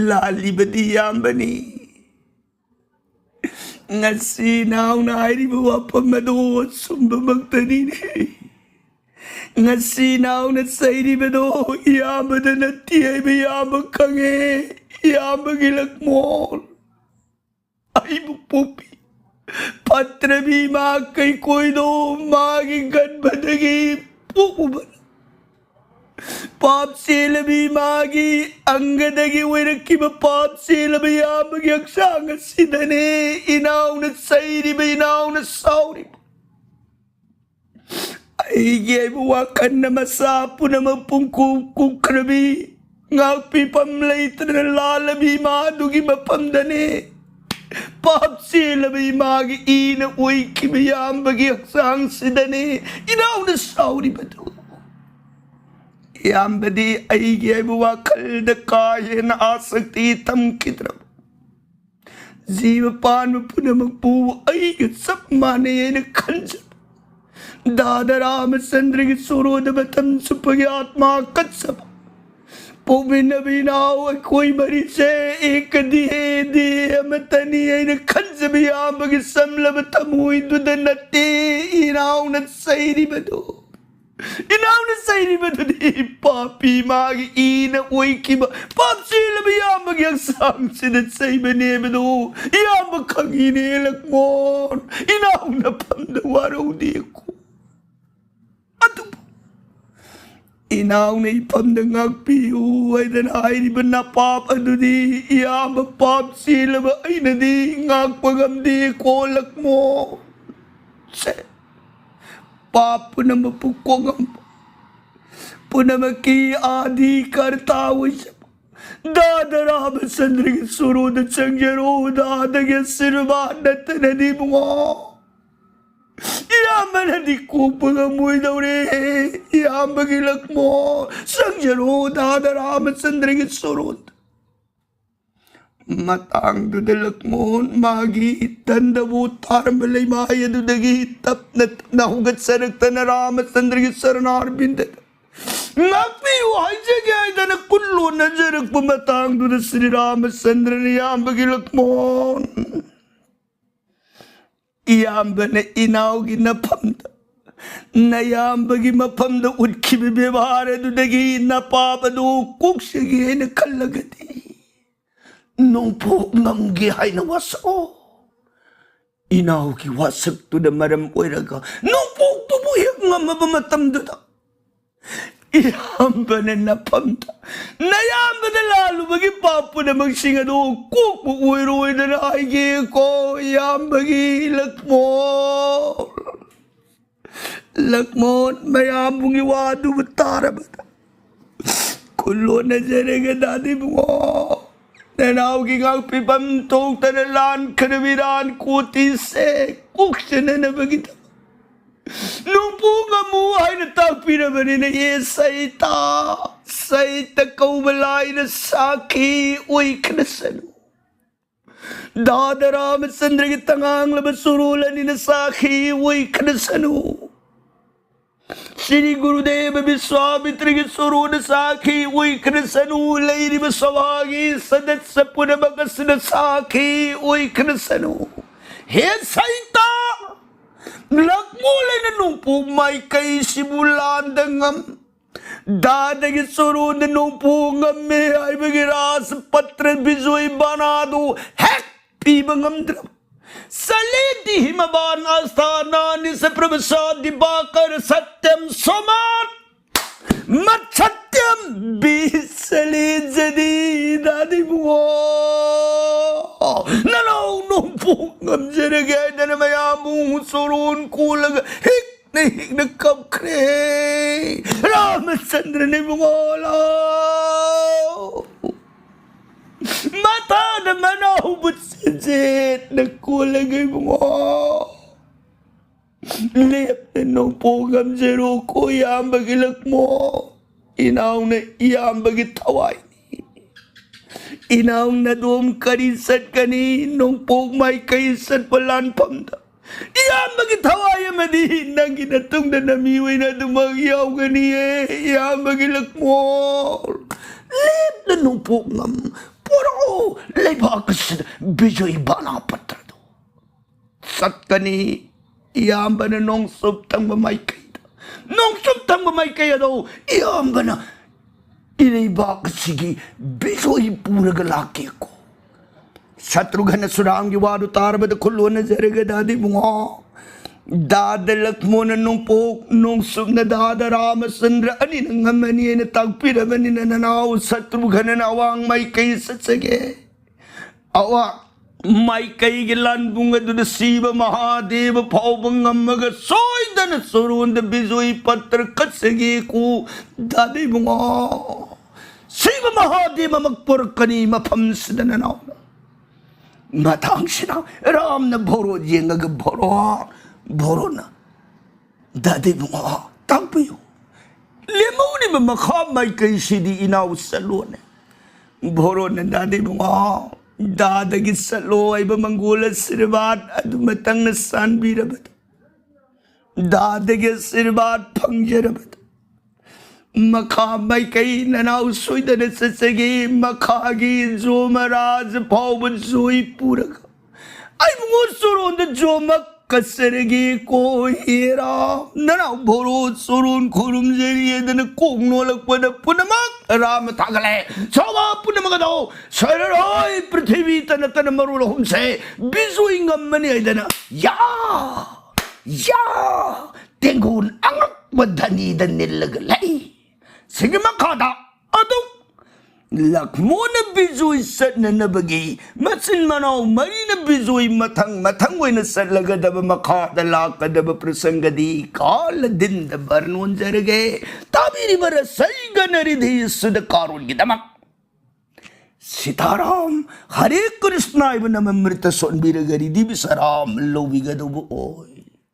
ꯂꯥꯜꯂꯤꯕꯗꯤ ꯏꯌꯥꯝꯕꯅꯤ꯫ ꯉꯁꯤ ꯏꯅꯥꯎꯅ ꯍꯥꯏꯔꯤꯕ ꯋꯥꯐꯝ ꯑꯗꯣ ꯑꯆꯨꯝꯕꯃꯛꯇꯅꯤꯅꯦ꯫ ꯉꯁꯤ ꯏꯅꯥꯎꯅ ꯆꯩꯔꯤꯕꯗꯣ ꯏꯌꯥꯝꯕꯗ ꯅꯠꯇꯦ ꯍꯥꯏꯕ ꯏꯌꯥꯝꯕ ꯈꯪꯉꯦ꯫ ꯏꯌꯥꯝꯕꯒꯤ ꯂꯛꯃꯣ꯫ ꯑꯩꯕꯨ ꯄꯣꯛꯄꯤ ꯐꯠꯇ꯭ꯔꯕꯤ ꯏꯃꯥ ꯀꯩꯀꯣꯏꯗꯣ ꯃꯥꯒꯤ ꯒꯔꯚꯗꯒꯤ ꯄꯣꯛꯎꯕꯅ ꯄꯥꯞ ꯆꯦꯜꯂꯕꯤ ꯏꯃꯥꯒꯤ ꯑꯪꯒꯗꯒꯤ ꯑꯣꯏꯔꯛꯈꯤꯕ ꯄꯥꯞ ꯆꯦꯜꯂꯕ ꯏꯌꯥꯝꯕꯒꯤ ꯍꯛꯆꯥꯡ ꯑꯁꯤꯗꯅꯦ ꯏꯅꯥꯎꯅ ꯆꯩꯔꯤꯕ, ꯏꯅꯥꯎꯅ ꯁꯥꯎꯔꯤꯕ꯫ ꯑꯩꯒꯤ ꯍꯥꯏꯕ ꯋꯥꯈꯜꯅ ꯃꯆꯥ ꯄꯨꯝꯅꯃꯛ ꯄꯨꯡꯀꯨꯞ ꯀꯨꯞꯈ꯭ꯔꯕꯤ ꯉꯥꯛꯄꯤꯐꯝ ꯂꯩꯇꯅ ꯂꯥꯜꯂꯕꯤ ꯏꯃꯥꯗꯨꯒꯤ ꯃꯐꯝꯗꯅꯦ꯫ ꯄꯥꯞ ꯆꯦꯜꯂꯕ ꯏꯃꯥꯒꯤ ꯏꯅ ꯑꯣꯏꯈꯤꯕ ꯏꯌꯥꯝꯕꯒꯤ ꯍꯛꯆꯥꯡꯁꯤꯗꯅꯦ ꯏꯅꯥꯎꯅ ꯁꯥꯎꯔꯤꯕꯗꯨ꯫ ꯏꯌꯥꯝꯕꯗꯤ ꯑꯩꯒꯤ ꯍꯥꯏꯕ ꯋꯥꯈꯜꯗ ꯀꯥ ꯍꯦꯟꯅ ꯑꯥꯁꯛꯇꯤ ꯊꯝꯈꯤꯗ꯭ꯔꯕ꯫ ꯖꯤꯕ ꯄꯥꯟꯕ ꯄꯨꯝꯅꯃꯛꯄꯨ ꯑꯩꯒ ꯆꯞ ꯃꯥꯟꯅꯩ ꯍꯥꯏꯅ ꯈꯟꯖꯕ, ꯗꯥꯗꯥ ꯔꯥꯃꯆꯟꯗ꯭ꯔꯒꯤ ꯆꯣꯔꯣꯗ ꯃꯇꯝ ꯆꯨꯞꯄꯒꯤ ꯑꯥꯠꯃꯥ ꯀꯠꯆꯕ, ꯄꯣꯛꯃꯤꯟꯅꯕ ꯏꯅꯥꯎ ꯑꯩꯈꯣꯏ ꯃꯔꯤꯁꯦ ꯑꯦꯛꯀꯗꯤ ꯍꯦꯗꯤ ꯑꯃꯠꯇꯅꯤ ꯍꯥꯏꯅ ꯈꯟꯖꯕ ꯏꯌꯥꯝꯕꯒꯤ ꯆꯝꯂꯕ ꯊꯃꯣꯏꯗꯨꯗ ꯅꯠꯇꯦ ꯏꯅꯥꯎꯅ ꯆꯩꯔꯤꯕꯗꯨ꯫ ꯏꯅꯥꯎꯅ ꯆꯩꯔꯤꯕꯗꯨꯗꯤ ꯄꯥꯄꯤ ꯃꯥꯒꯤ ꯏꯅ ꯑꯣꯏꯈꯤꯕ ꯄꯥꯞ ꯆꯦꯜꯂꯕ ꯏꯌꯥꯝꯕꯒꯤ ꯍꯛꯆꯥꯡꯁꯤꯗ ꯆꯩꯕꯅꯦꯕꯗꯣ ꯏꯌꯥꯝꯕ ꯈꯪꯉꯤꯅꯦ ꯂꯛꯃꯣꯟ꯫ ꯏꯅꯥꯎ ꯅꯐꯝꯗ ꯋꯥꯔꯧꯗꯦꯀꯣ꯫ ꯑꯗꯨꯕꯨ ꯏꯅꯥꯎꯅ ꯏꯐꯝꯗ ꯉꯥꯛꯄꯤꯌꯨ ꯍꯥꯏꯗꯅ ꯍꯥꯏꯔꯤꯕ ꯅꯄꯥꯞ ꯑꯗꯨꯗꯤ ꯏꯌꯥꯝꯕ ꯄꯥꯞ ꯆꯦꯜꯂꯕ ꯑꯩꯅꯗꯤ ꯉꯥꯛꯄ ꯉꯝꯗꯦꯀꯣ ꯂꯛꯃꯣꯟ꯫ ꯁꯦ, ꯄꯥꯞ ꯄꯨꯝꯅꯃꯛꯄꯨ ꯀꯣꯛꯉꯝꯕ, ꯄꯨꯝꯅꯃꯛꯀꯤ ꯑꯥꯗꯤ ꯀꯔꯇꯥ ꯑꯣꯏꯖꯕ ꯗꯥꯗꯥ ꯔꯥꯃꯆꯟꯗ꯭ꯔꯒꯤ ꯁꯣꯔꯣꯗ ꯆꯪꯖꯔꯣ꯫ ꯗꯥꯗꯥꯒꯤ ꯑꯁꯤꯔꯕꯥꯗ ꯅꯠꯇꯅꯗꯤ ꯏꯕꯨꯡꯉꯣ, ꯏꯌꯥꯝꯕꯅꯗꯤ ꯀꯣꯛꯄ ꯉꯝꯃꯣꯏꯗꯧꯔꯦ꯫ ꯏꯌꯥꯝꯕꯒꯤ ꯂꯛꯃꯣ, ꯆꯪꯖꯔꯣ ꯗꯥꯗꯥ ꯔꯥꯃꯆꯟꯗ꯭ꯔꯒꯤ ꯁꯣꯔꯣꯗ꯫ ꯃꯇꯥꯡꯗꯨꯗ ꯂꯛꯃꯣꯟ ꯃꯥꯒꯤ ꯇꯟꯗꯕꯨ ꯇꯥꯔꯝꯕ ꯂꯩꯃꯥꯏ ꯑꯗꯨꯗꯒꯤ ꯇꯞꯅ ꯇꯞꯅ ꯍꯧꯒꯠꯆꯔꯛꯇꯅ ꯔꯥꯃꯆꯟꯗ꯭ꯔꯒꯤ ꯆꯔꯅꯥꯔꯕꯤꯟꯗꯗ ꯉꯥꯛꯄꯤꯌꯨ ꯍꯥꯏꯖꯒꯦ ꯍꯥꯏꯗꯅ ꯀꯨꯟ ꯂꯣꯟꯅꯖꯔꯛꯄ ꯃꯇꯥꯡꯗꯨꯗ ꯁ꯭ꯔꯤ ꯔꯥꯃꯆꯟꯗ꯭ꯔꯅ ꯏꯌꯥꯝꯕꯒꯤ ꯂꯛꯃꯣꯟ, ꯏꯌꯥꯝꯕꯅ ꯏꯅꯥꯎꯒꯤ ꯅꯐꯝꯗ, ꯅꯌꯥꯝꯕꯒꯤ ꯃꯐꯝꯗ ꯎꯠꯈꯤꯕ ꯕꯦꯕꯥꯔ ꯑꯗꯨꯗꯒꯤ ꯅꯄꯥꯞ ꯑꯗꯨ ꯀꯣꯛꯆꯒꯦ ꯍꯥꯏꯅ ꯈꯜꯂꯒꯗꯤ ꯅꯣꯡꯄꯣꯛ ꯉꯝꯒꯦ ꯍꯥꯏꯅ ꯋꯥꯁꯛꯑꯣ꯫ ꯏꯅꯥꯎꯒꯤ ꯋꯥꯁꯛꯇꯨꯅ ꯃꯔꯝ ꯑꯣꯏꯔꯒ ꯅꯣꯡꯄꯣꯛꯇꯨꯕꯨ ꯍꯦꯛ ꯉꯝꯃꯕ ꯃꯇꯝꯗꯨꯗ ꯏꯌꯥꯝꯕꯅ ꯅꯐꯝꯗ ꯅꯌꯥꯝꯕꯗ ꯂꯥꯜꯂꯨꯕꯒꯤ ꯄꯥꯞ ꯄꯨꯝꯅꯃꯛꯁꯤꯡ ꯑꯗꯨ ꯀꯣꯛꯄ ꯑꯣꯏꯔꯣꯏꯗꯅ ꯍꯥꯏꯒꯦꯀꯣ ꯏꯌꯥꯝꯕꯒꯤ ꯂꯛꯃꯣꯟ꯫ ꯂꯛꯃꯣꯟ ꯃꯌꯥꯝꯕꯨꯒꯤ ꯋꯥꯗꯨꯕꯨ ꯇꯥꯔꯕꯗ ꯈꯨꯜꯂꯣꯟꯅꯖꯔꯒꯦ ꯗꯥꯗꯤ ꯏꯕꯨꯡꯉꯣ꯫ ꯅꯅꯥꯎꯒꯤ ꯉꯥꯛꯄꯤꯐꯝ ꯊꯣꯛꯇꯅ ꯂꯥꯟꯈ꯭ꯔꯕ ꯏꯔꯥꯟ ꯀꯣꯇꯤꯁꯦ ꯀꯣꯛꯁꯟꯅꯅꯕꯒꯤꯗꯃꯛ ꯅꯣꯡꯄꯣꯛ ꯉꯝꯃꯨ ꯍꯥꯏꯅ ꯇꯥꯛꯄꯤꯔꯕꯅꯤꯅ, ꯑꯦ ꯁꯩꯇ, ꯁꯩꯇ ꯀꯧꯕ ꯂꯥꯏꯅ ꯁꯥꯈꯤ ꯑꯣꯏꯈ꯭ꯔꯁꯅꯨ꯫ ꯗꯥꯗ ꯔꯥꯃꯆꯟꯗ꯭ꯔꯒꯤ ꯇꯉꯥꯡꯂꯕ ꯆꯨꯔꯣꯜ ꯑꯅꯤꯅ ꯁꯥꯈꯤ ꯑꯣꯏꯈ꯭ꯔꯁꯅꯨ꯫ ꯁ꯭ꯔꯤ ꯒꯨꯔꯨꯗꯦꯕ ꯕꯤꯁ꯭ꯋꯥꯃꯤꯇ꯭ꯔꯒꯤ ꯆꯨꯔꯣꯜꯅ ꯁꯥꯈꯤ ꯑꯣꯏꯈ꯭ꯔꯁꯅꯨ꯫ ꯂꯩꯔꯤꯕ ꯁꯚꯥꯒꯤ ꯁꯗꯠꯁ ꯄꯨꯝꯅꯃꯛ ꯑꯁꯤꯅ ꯁꯥꯈꯤ ꯑꯣꯏꯈ꯭ꯔꯁꯅꯨ꯫ ꯍꯦ ꯁꯩꯇ, ꯂꯛꯃꯣ ꯂꯩꯅ ꯅꯣꯡꯄꯣꯛ ꯃꯥꯏꯀꯩꯁꯤꯕꯨ ꯂꯥꯟꯗ ꯉꯝ ꯗꯥꯗꯒꯤ ꯆꯨꯔꯣꯟꯗ ꯅꯣꯡꯄꯣꯛ ꯉꯝꯃꯦ ꯍꯥꯏꯕꯒꯤ ꯔꯥꯖꯄꯇ꯭ꯔ ꯕꯤꯖꯣꯏ ꯕꯥꯅꯥꯗꯨ ꯍꯦꯛ ꯄꯤꯕ ꯉꯝꯗ꯭ꯔꯕ ꯆꯂꯦꯗꯤ ꯍꯤꯃꯕꯥꯟ ꯑꯁꯊꯥꯅꯥꯅꯤ ꯁ ꯄ꯭ꯔꯚꯁꯥ ꯗꯤꯕꯥꯀꯔ ꯁꯇ꯭ꯌꯝ ꯁꯣꯃꯥꯟ ꯃꯠ ꯁꯇ꯭ꯌꯝ ꯕꯤ ꯆꯂꯦꯖꯗꯤ ꯗꯥꯗꯤ ꯏꯕꯨꯡꯉꯣ꯫ ꯅꯅꯥꯎ ꯅꯣꯡꯄꯣꯛ ꯉꯝꯖꯔꯒꯦ ꯍꯥꯏꯗꯅ ꯃꯌꯥꯝꯕꯨ ꯆꯣꯔꯣꯟ ꯀꯣꯜꯂꯒ ꯍꯦꯛ ꯅ ꯍꯦꯛꯅ ꯀꯞꯈ꯭ꯔꯦ꯫ ꯔꯥꯃꯆꯟꯗ꯭ꯔꯅ ꯏꯕꯨꯡꯉꯣ ꯂꯥꯎ꯫ ꯃꯊꯥꯗ ꯃꯅꯥꯎꯕꯨ ꯆꯦꯠꯅ ꯀꯣꯜꯂꯒ ꯏꯕꯨꯡꯉꯣ꯫ ꯂꯦꯞꯅ ꯅꯣꯡꯄꯣꯛ ꯉꯝꯖꯔꯣꯀꯣ ꯏꯌꯥꯝꯕꯒꯤ ꯂꯛꯃꯣ꯫ ꯏꯅꯥꯎꯅ ꯏꯌꯥꯝꯕꯒꯤ ꯊꯋꯥꯏꯅꯤ꯫ ꯏꯅꯥꯎ ꯅꯗꯣꯝ ꯀꯔꯤ ꯆꯠꯀꯅꯤ? ꯅꯣꯡꯄꯣꯛ ꯃꯥꯏꯀꯩ ꯆꯠꯄ ꯂꯥꯟꯐꯝꯗ ꯏꯌꯥꯝꯕꯒꯤ ꯊꯋꯥꯏ ꯑꯃꯗꯤ ꯅꯪꯒꯤ ꯅꯇꯨꯡꯗ ꯅꯃꯤ ꯑꯣꯏꯅ ꯑꯗꯨꯃꯛ ꯌꯥꯎꯒꯅꯤꯌꯦ, ꯏꯌꯥꯝꯕꯒꯤ ꯂꯛꯃꯣ꯫ ꯂꯦꯞꯅ ꯅꯣꯡꯄꯣꯛ ꯉꯝ ꯄꯣꯔꯛꯑꯣ ꯂꯩꯕꯥꯛ ꯑꯁꯤꯗ ꯕꯤꯖꯣꯏ ꯕꯥꯅꯥ ꯄꯠꯇ꯭ꯔꯗꯣ꯫ ꯆꯠꯀꯅꯤ ꯏꯌꯥꯝꯕꯅ ꯅꯣꯡꯆꯨꯞ ꯊꯪꯕ ꯃꯥꯏꯀꯩꯗ꯫ ꯅꯣꯡꯆꯨꯞ ꯊꯪꯕ ꯃꯥꯏꯀꯩ ꯑꯗꯣ ꯏꯌꯥꯝꯕꯅ ꯏꯔꯩꯕꯥꯛ ꯑꯁꯤꯒꯤ ꯕꯤꯖꯣꯏ ꯄꯨꯔꯒ ꯂꯥꯛꯀꯦꯀꯣ꯫ ꯁꯇ꯭ꯔꯨꯘꯅ ꯁꯨꯗꯥꯝꯒꯤ ꯋꯥꯗꯨ ꯇꯥꯔꯕꯗ ꯈꯨꯜ ꯍꯣꯟꯅꯖꯔꯒ ꯗꯥꯗꯤ ꯏꯕꯨꯡꯉꯣ꯫ ꯗꯥꯗ ꯂꯛꯃꯣꯅ ꯅꯣꯡꯄꯣꯛ ꯅꯣꯡꯆꯨꯞꯅ ꯗꯥꯗ ꯔꯥꯃꯆꯟꯗ꯭ꯔ ꯑꯅꯤꯅ ꯉꯝꯃꯅꯤ ꯍꯥꯏꯅ ꯇꯥꯛꯄꯤꯔꯕꯅꯤꯅ ꯅꯅꯥꯎ ꯁꯇ꯭ꯔꯨꯘꯅꯅ ꯑꯋꯥꯡ ꯃꯥꯏꯀꯩ ꯆꯠꯆꯒꯦ꯫ ꯑꯋꯥꯡ ꯃꯥꯏꯀꯩꯒꯤ ꯂꯥꯟꯕꯨꯡ ꯑꯗꯨꯗ ꯁꯤꯕ ꯃꯍꯥꯗꯦꯕ ꯐꯥꯎꯕ ꯉꯝꯃꯒ ꯁꯣꯏꯗꯅ ꯆꯣꯔꯣꯟꯗ ꯕꯤꯖꯣꯏ ꯄꯠꯇ꯭ꯔ ꯀꯠꯆꯒꯦꯀꯣ ꯗꯥꯗꯤ ꯏꯕꯨꯡꯉꯣ꯫ ꯁꯤꯕ ꯃꯍꯥꯗꯦꯕꯃꯛ ꯄꯣꯔꯛꯀꯅꯤ ꯃꯐꯝꯁꯤꯗ ꯅꯅꯥꯎꯅ꯫ ꯃꯇꯥꯡꯁꯤꯗ ꯔꯥꯝꯅ ꯚꯣꯔꯣ ꯌꯦꯡꯉꯒ ꯚꯣꯔꯣ, ꯚꯣꯔꯣꯅ ꯗꯥꯗꯥ ꯏꯕꯨꯡꯉꯣ, ꯇꯥꯛꯄꯤꯌꯨ꯫ ꯂꯦꯝꯍꯧꯔꯤꯕ ꯃꯈꯥ ꯃꯥꯏꯀꯩꯁꯤꯗꯤ ꯏꯅꯥꯎ ꯆꯠꯂꯣꯅꯦ꯫ ꯚꯣꯔꯣꯅ ꯗꯥꯗꯥ ꯏꯕꯨꯡꯉꯣ, ꯗꯥꯗꯥꯒꯤ ꯆꯠꯂꯣ ꯍꯥꯏꯕ ꯃꯪꯒꯣꯜ ꯑꯁꯤꯔꯕꯥꯗ ꯑꯗꯨꯃꯇꯪꯅ ꯆꯥꯟꯕꯤꯔꯕꯗ, ꯗꯥꯗꯥꯒꯤ ꯑꯁꯤꯔꯕꯥꯗ ꯐꯪꯖꯔꯕꯗ, ꯃꯈꯥ ꯃꯥꯏꯀꯩ ꯅꯅꯥꯎ ꯁꯣꯏꯗꯅ ꯆꯠꯆꯒꯦ꯫ ꯃꯈꯥꯒꯤ ꯖꯣꯃꯔꯥꯖ ꯐꯥꯎꯕ ꯖꯣꯏ ꯄꯨꯔꯒ ꯑꯩꯕꯨꯡꯉꯣ ꯆꯣꯔꯣꯟꯗ ꯖꯣꯃꯛ ꯀꯠꯆꯔꯒꯦ ꯀꯣ ꯍꯦꯔꯥ꯫ ꯅꯅꯥꯎ ꯚꯣꯔꯣ ꯆꯣꯔꯣꯟ ꯈꯨꯔꯨꯝꯖꯔꯤ ꯍꯥꯏꯗꯅ ꯀꯣꯛ ꯅꯣꯜꯂꯛꯄꯗ ꯄꯨꯝꯅꯃꯛ ꯔꯥꯝꯅ ꯊꯥꯒꯠꯂꯦ꯫ ꯁꯥꯎꯕ ꯄꯨꯝꯅꯃꯛ ꯑꯗꯣ ꯁꯣꯏꯔꯔꯣꯏ꯫ ꯄ꯭ꯔꯤꯊꯤꯕꯤ ꯇꯅ ꯇꯅ ꯃꯔꯣꯜ ꯑꯍꯨꯝꯁꯦ ꯕꯤꯖꯣꯏ ꯉꯝꯃꯅꯤ ꯍꯥꯏꯗꯅ ꯌꯥ, ꯌꯥ, ꯇꯦꯡꯒꯣꯟ ꯑꯉꯛꯄ ꯙꯅꯤꯗ ꯅꯤꯜꯂꯒ ꯂꯩ꯫ ꯁꯤꯒꯤ ꯃꯈꯥꯗ ꯑꯗꯨꯝ ꯂꯛꯃꯣꯅ ꯕꯤꯖꯣꯏ ꯆꯠꯅꯅꯕꯒꯤ ꯃꯆꯤꯟ ꯃꯅꯥꯎ ꯃꯔꯤꯅ ꯕꯤꯖꯣꯏ ꯃꯊꯪ ꯃꯊꯪ ꯑꯣꯏꯅ ꯆꯠꯂꯒꯗꯕ ꯃꯈꯥꯗ ꯂꯥꯛꯀꯗꯕ ꯄ꯭ꯔꯁꯪꯒꯗꯤ ꯀꯥꯂꯗꯤꯟꯗ ꯕꯔꯅꯣꯟꯖꯔꯒꯦ꯫ ꯇꯥꯕꯤꯔꯤꯕ ꯔꯁꯩꯒꯅ ꯔꯤꯙꯤ ꯁꯨꯗ ꯀꯥꯔꯣꯟꯒꯤꯗꯃꯛ ꯁꯤꯇꯥꯔꯥꯝ ꯍꯔꯦ ꯀ꯭ꯔꯤꯁꯅ ꯍꯥꯏꯕ ꯅꯃꯃ꯭ꯔꯤꯇ ꯁꯣꯟꯕꯤꯔꯒ ꯔꯤꯙꯤ ꯕꯤꯁꯥꯔꯥꯝ ꯂꯧꯕꯤꯒꯗꯧꯕ ꯑꯣꯏ꯫